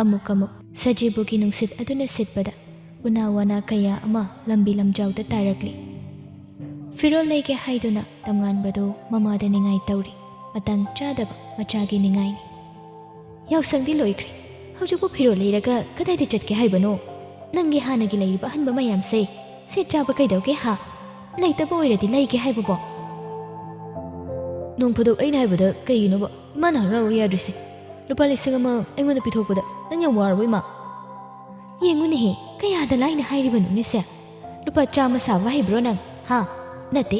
ꯑꯃꯨꯛ ꯑꯃꯨꯛ ꯁꯖꯤꯕꯨꯒꯤ ꯅꯨꯡꯁꯤꯠ ꯑꯗꯨꯅ ꯁꯤꯠꯄꯗ ꯎꯅꯥ ꯋꯥꯅꯥ ꯀꯌꯥ ꯑꯃ ꯂꯝꯕꯤ ꯂꯝꯖꯥꯎꯗ ꯇꯥꯔꯛꯂꯤ꯫ ꯐꯤꯔꯣꯜ ꯂꯩꯒꯦ ꯍꯥꯏꯗꯨꯅ ꯇꯝꯉꯥꯟꯕꯗꯨ ꯃꯃꯥꯗ ꯅꯤꯡꯉꯥꯏ ꯇꯧꯔꯤ꯫ ꯃꯇꯥꯡ ꯆꯥꯗꯕ ꯃꯆꯥꯒꯤ ꯅꯤꯡꯉꯥꯏꯅꯤ꯫ "ꯌꯥꯎꯁꯪꯗꯤ ꯂꯣꯏꯈ꯭ꯔꯦ꯫ ꯍꯧꯖꯤꯛꯄꯨ ꯐꯤꯔꯣꯜ ꯂꯩꯔꯒ ꯀꯗꯥꯏꯗ ꯆꯠꯀꯦ ꯍꯥꯏꯕꯅꯣ? ꯅꯪꯒꯤ ꯍꯥꯟꯅꯒꯤ ꯂꯩꯔꯤꯕ ꯑꯍꯟꯕ ꯃꯌꯥꯝꯁꯦ ꯁꯦꯠ ꯆꯥꯕ ꯀꯩꯗꯧꯒꯦ ꯍꯥ? ꯂꯩꯇꯕ ꯑꯣꯏꯔꯗꯤ ꯂꯩꯒꯦ ꯍꯥꯏꯕꯕꯣ?" "ꯅꯣꯡ ꯐꯥꯗꯣꯛ ꯑꯩꯅ ꯍꯥꯏꯕꯗ ꯀꯩꯒꯤꯅꯣꯕ ꯏꯃꯥꯅ ꯍꯔꯥꯎꯔꯨ ꯌꯥꯗ꯭ꯔꯤꯁꯦ? ꯂꯨꯄꯥ ꯂꯤꯁꯤꯡ ꯑꯃ ꯑꯩꯉꯣꯟꯗ ꯄꯤꯊꯣꯛꯄꯗ ꯅꯪ ꯌꯥꯝ ꯋꯥꯔꯕꯣ, ꯏꯃꯥ?" "ꯌꯦꯡꯉꯨꯅꯦꯍꯦ, ꯀꯌꯥꯗ ꯂꯥꯏꯅ ꯍꯥꯏꯔꯤꯕꯅꯣꯅꯦ ꯁꯦ? ꯂꯨꯄꯥ ꯆꯥꯝꯃ ꯁꯥꯕ ꯍꯩꯕ꯭ꯔꯣ ꯅꯪ? ꯍꯥ? ꯅꯠꯇꯦ꯫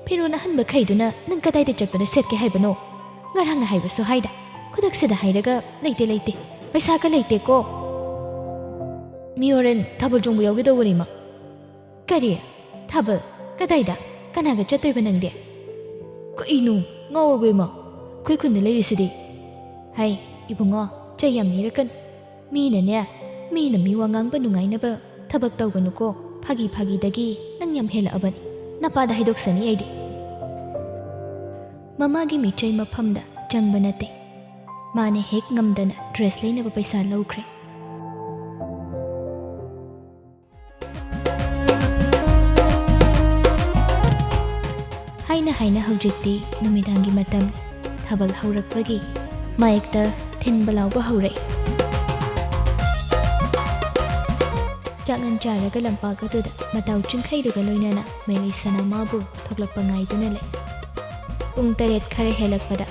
ꯐꯤꯔꯣꯜ ꯑꯍꯟꯕ ꯈꯩꯗꯨꯅ ꯅꯪ ꯀꯗꯥꯏꯗ ꯆꯠꯄꯗ ꯁꯦꯠꯀꯦ ꯍꯥꯏꯕꯅꯣ? ꯉꯔꯥꯡꯅ ꯍꯥꯏꯕꯁꯨ ꯍꯥꯏꯗ, ꯈꯨꯗꯛꯁꯤꯗ ꯍꯥꯏꯔꯒ ꯂꯩꯇꯦ, ꯂꯩꯇꯦ, ꯄꯩꯁꯥꯒ ꯂꯩꯇꯦꯀꯣ꯫" "ꯃꯤ ꯍꯣꯔꯦꯟ ꯊꯥꯕꯜ ꯆꯣꯡꯕ ꯌꯥꯎꯒꯦ ꯇꯧꯕꯅꯤ, ꯏꯃꯥ꯫" "ꯀꯔꯤ? ꯊꯥꯕꯜ? ꯀꯗꯥꯏꯗ? ꯀꯅꯥꯒ ꯆꯠꯇꯣꯏꯕ ꯅꯪꯗꯤ?" "ꯀꯩꯅꯣ? ꯉꯥꯎꯔꯕꯣ, ꯏꯃꯥ? ꯑꯩꯈꯣꯏ ꯈꯨꯟꯗ ꯂꯩꯔꯤꯁꯤꯗꯤ꯫" "ꯍꯩ, ꯏꯕꯨꯡꯉꯣ, ꯆꯩ ꯌꯥꯝ ꯅꯤꯔꯛꯀꯅꯨ꯫ ꯃꯤꯅꯅꯦ, ꯃꯤꯅ ꯃꯤ ꯋꯥ ꯉꯥꯡꯕ ꯅꯨꯡꯉꯥꯏꯅꯕ ꯊꯕꯛ ꯇꯧꯒꯅꯨꯀꯣ꯫ ꯐꯥꯒꯤ ꯐꯥꯒꯤꯗꯒꯤ ꯅꯪ ꯌꯥꯝ ꯍꯦꯜꯂꯛꯑꯕꯅꯤ꯫ ꯅꯄꯥꯗ ꯍꯥꯏꯗꯣꯛꯁꯅꯤ ꯑꯩꯗꯤ꯫" ꯃꯃꯥꯒꯤ ꯃꯤꯆꯩ ꯃꯐꯝꯗ ꯆꯪꯕ ꯅꯠꯇꯦ꯫ ꯃꯥꯅ ꯍꯦꯛ ꯉꯝꯗꯅ ꯗ꯭ꯔꯦꯁ ꯂꯩꯅꯕ ꯄꯩꯁꯥ ꯂꯧꯈ꯭ꯔꯦ꯫ ꯍꯥꯏꯅ ꯍꯥꯏꯅ ꯍꯧꯖꯤꯛꯇꯤ ꯅꯨꯃꯤꯗꯥꯡꯒꯤ ꯃꯇꯝ꯫ ꯊꯥꯕꯜ ꯍꯧꯔꯛꯄꯒꯤ ꯃꯥꯌꯦꯛꯇ ꯊꯤꯟꯕ ꯂꯥꯎꯕ ꯍꯧꯔꯛꯏ꯫ ꯆꯥꯛꯉꯟ ꯆꯥꯔꯒ ꯂꯝꯄꯥꯛ ꯑꯗꯨꯗ ꯃꯇꯥꯎ ꯆꯤꯡꯈꯩꯗꯨꯒ ꯂꯣꯏꯅꯅ ꯃꯩꯂꯩ ꯁꯅꯥꯃꯥꯕꯨ ꯊꯣꯛꯂꯛꯄ ꯉꯥꯏꯗꯨꯅ ꯂꯩ꯫ ꯄꯨꯡ ꯇꯔꯦꯠ ꯈꯔ ꯍꯦꯜꯂꯛꯄꯗ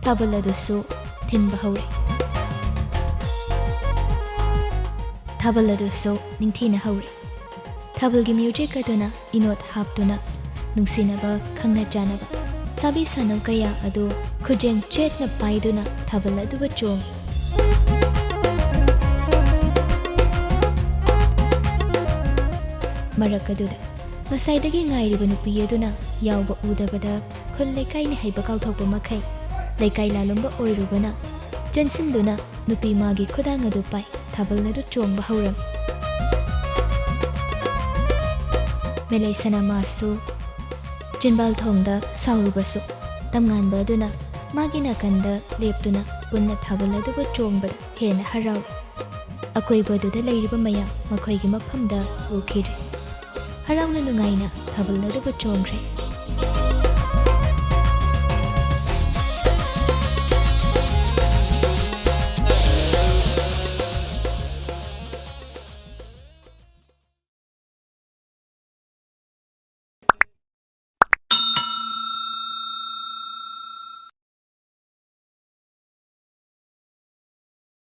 ꯊꯥꯕꯜ ꯑꯗꯨꯁꯨ ꯊꯤꯟꯕ ꯍꯧꯔꯦ꯫ ꯊꯥꯕꯜ ꯑꯗꯨꯁꯨ ꯅꯤꯡꯊꯤꯅ ꯍꯧꯔꯦ꯫ ꯊꯥꯕꯜꯒꯤ ꯃ꯭ꯌꯨꯖꯤꯛ ꯑꯗꯨꯅ ꯏꯅꯣꯠ ꯍꯥꯞꯇꯨꯅ ꯅꯨꯡꯁꯤꯅꯕ, ꯈꯪꯅ ꯆꯥꯟꯅꯕ, ꯁꯥꯕꯤ ꯁꯥꯅꯧ ꯀꯌꯥ ꯑꯗꯨ ꯈꯨꯖꯦꯡ ꯆꯦꯠꯅ ꯄꯥꯏꯗꯨꯅ ꯊꯥꯕꯜ ꯑꯗꯨꯕꯨ ꯆꯣꯡꯏ꯫ ꯃꯔꯛ ꯑꯗꯨꯗ ꯉꯁꯥꯏꯗꯒꯤ ꯉꯥꯏꯔꯤꯕ ꯅꯨꯄꯤ ꯑꯗꯨꯅ ꯌꯥꯎꯕ ꯎꯗꯕꯗ ꯈꯨꯜ ꯂꯩꯀꯥꯏꯅ ꯍꯩꯕ ꯀꯥꯎꯊꯣꯛꯄ ꯃꯈꯩ ꯂꯩꯀꯥꯏ ꯂꯥꯂꯣꯡꯕ ꯑꯣꯏꯔꯨꯕꯅ ꯆꯦꯟꯁꯤꯟꯗꯨꯅ ꯅꯨꯄꯤ ꯃꯥꯒꯤ ꯈꯨꯗꯥꯡ ꯑꯗꯨ ꯄꯥꯏ ꯊꯥꯕꯜ ꯑꯗꯨ ꯆꯣꯡꯕ ꯍꯧꯔꯝꯃꯤ꯫ ꯃꯦꯂꯩ ꯁꯅꯥꯃꯥꯁꯨ ꯆꯤꯟꯕꯥꯜ ꯊꯣꯡꯗ ꯁꯥꯎꯔꯨꯕꯁꯨ ꯇꯝꯉꯥꯟꯕ ꯑꯗꯨꯅ ꯃꯥꯒꯤ ꯅꯥꯀꯟꯗ ꯂꯦꯞꯇꯨꯅ ꯄꯨꯟꯅ ꯊꯥꯕꯜ ꯑꯗꯨꯕꯨ ꯆꯣꯡꯕꯗ ꯍꯦꯟꯅ ꯍꯔꯥꯎꯏ꯫ ꯑꯀꯣꯏꯕꯗꯨꯗ ꯂꯩꯔꯤꯕ ꯃꯌꯥꯝ ꯃꯈꯣꯏꯒꯤ ꯃꯐꯝꯗ ꯎꯈꯤꯗ꯭ꯔꯦ꯫ ꯍꯔꯥꯎꯅ ꯅꯨꯡꯉꯥꯏꯅ ꯊꯥꯕꯜ ꯑꯗꯨꯕꯨ ꯆꯣꯡꯈ꯭ꯔꯦ꯫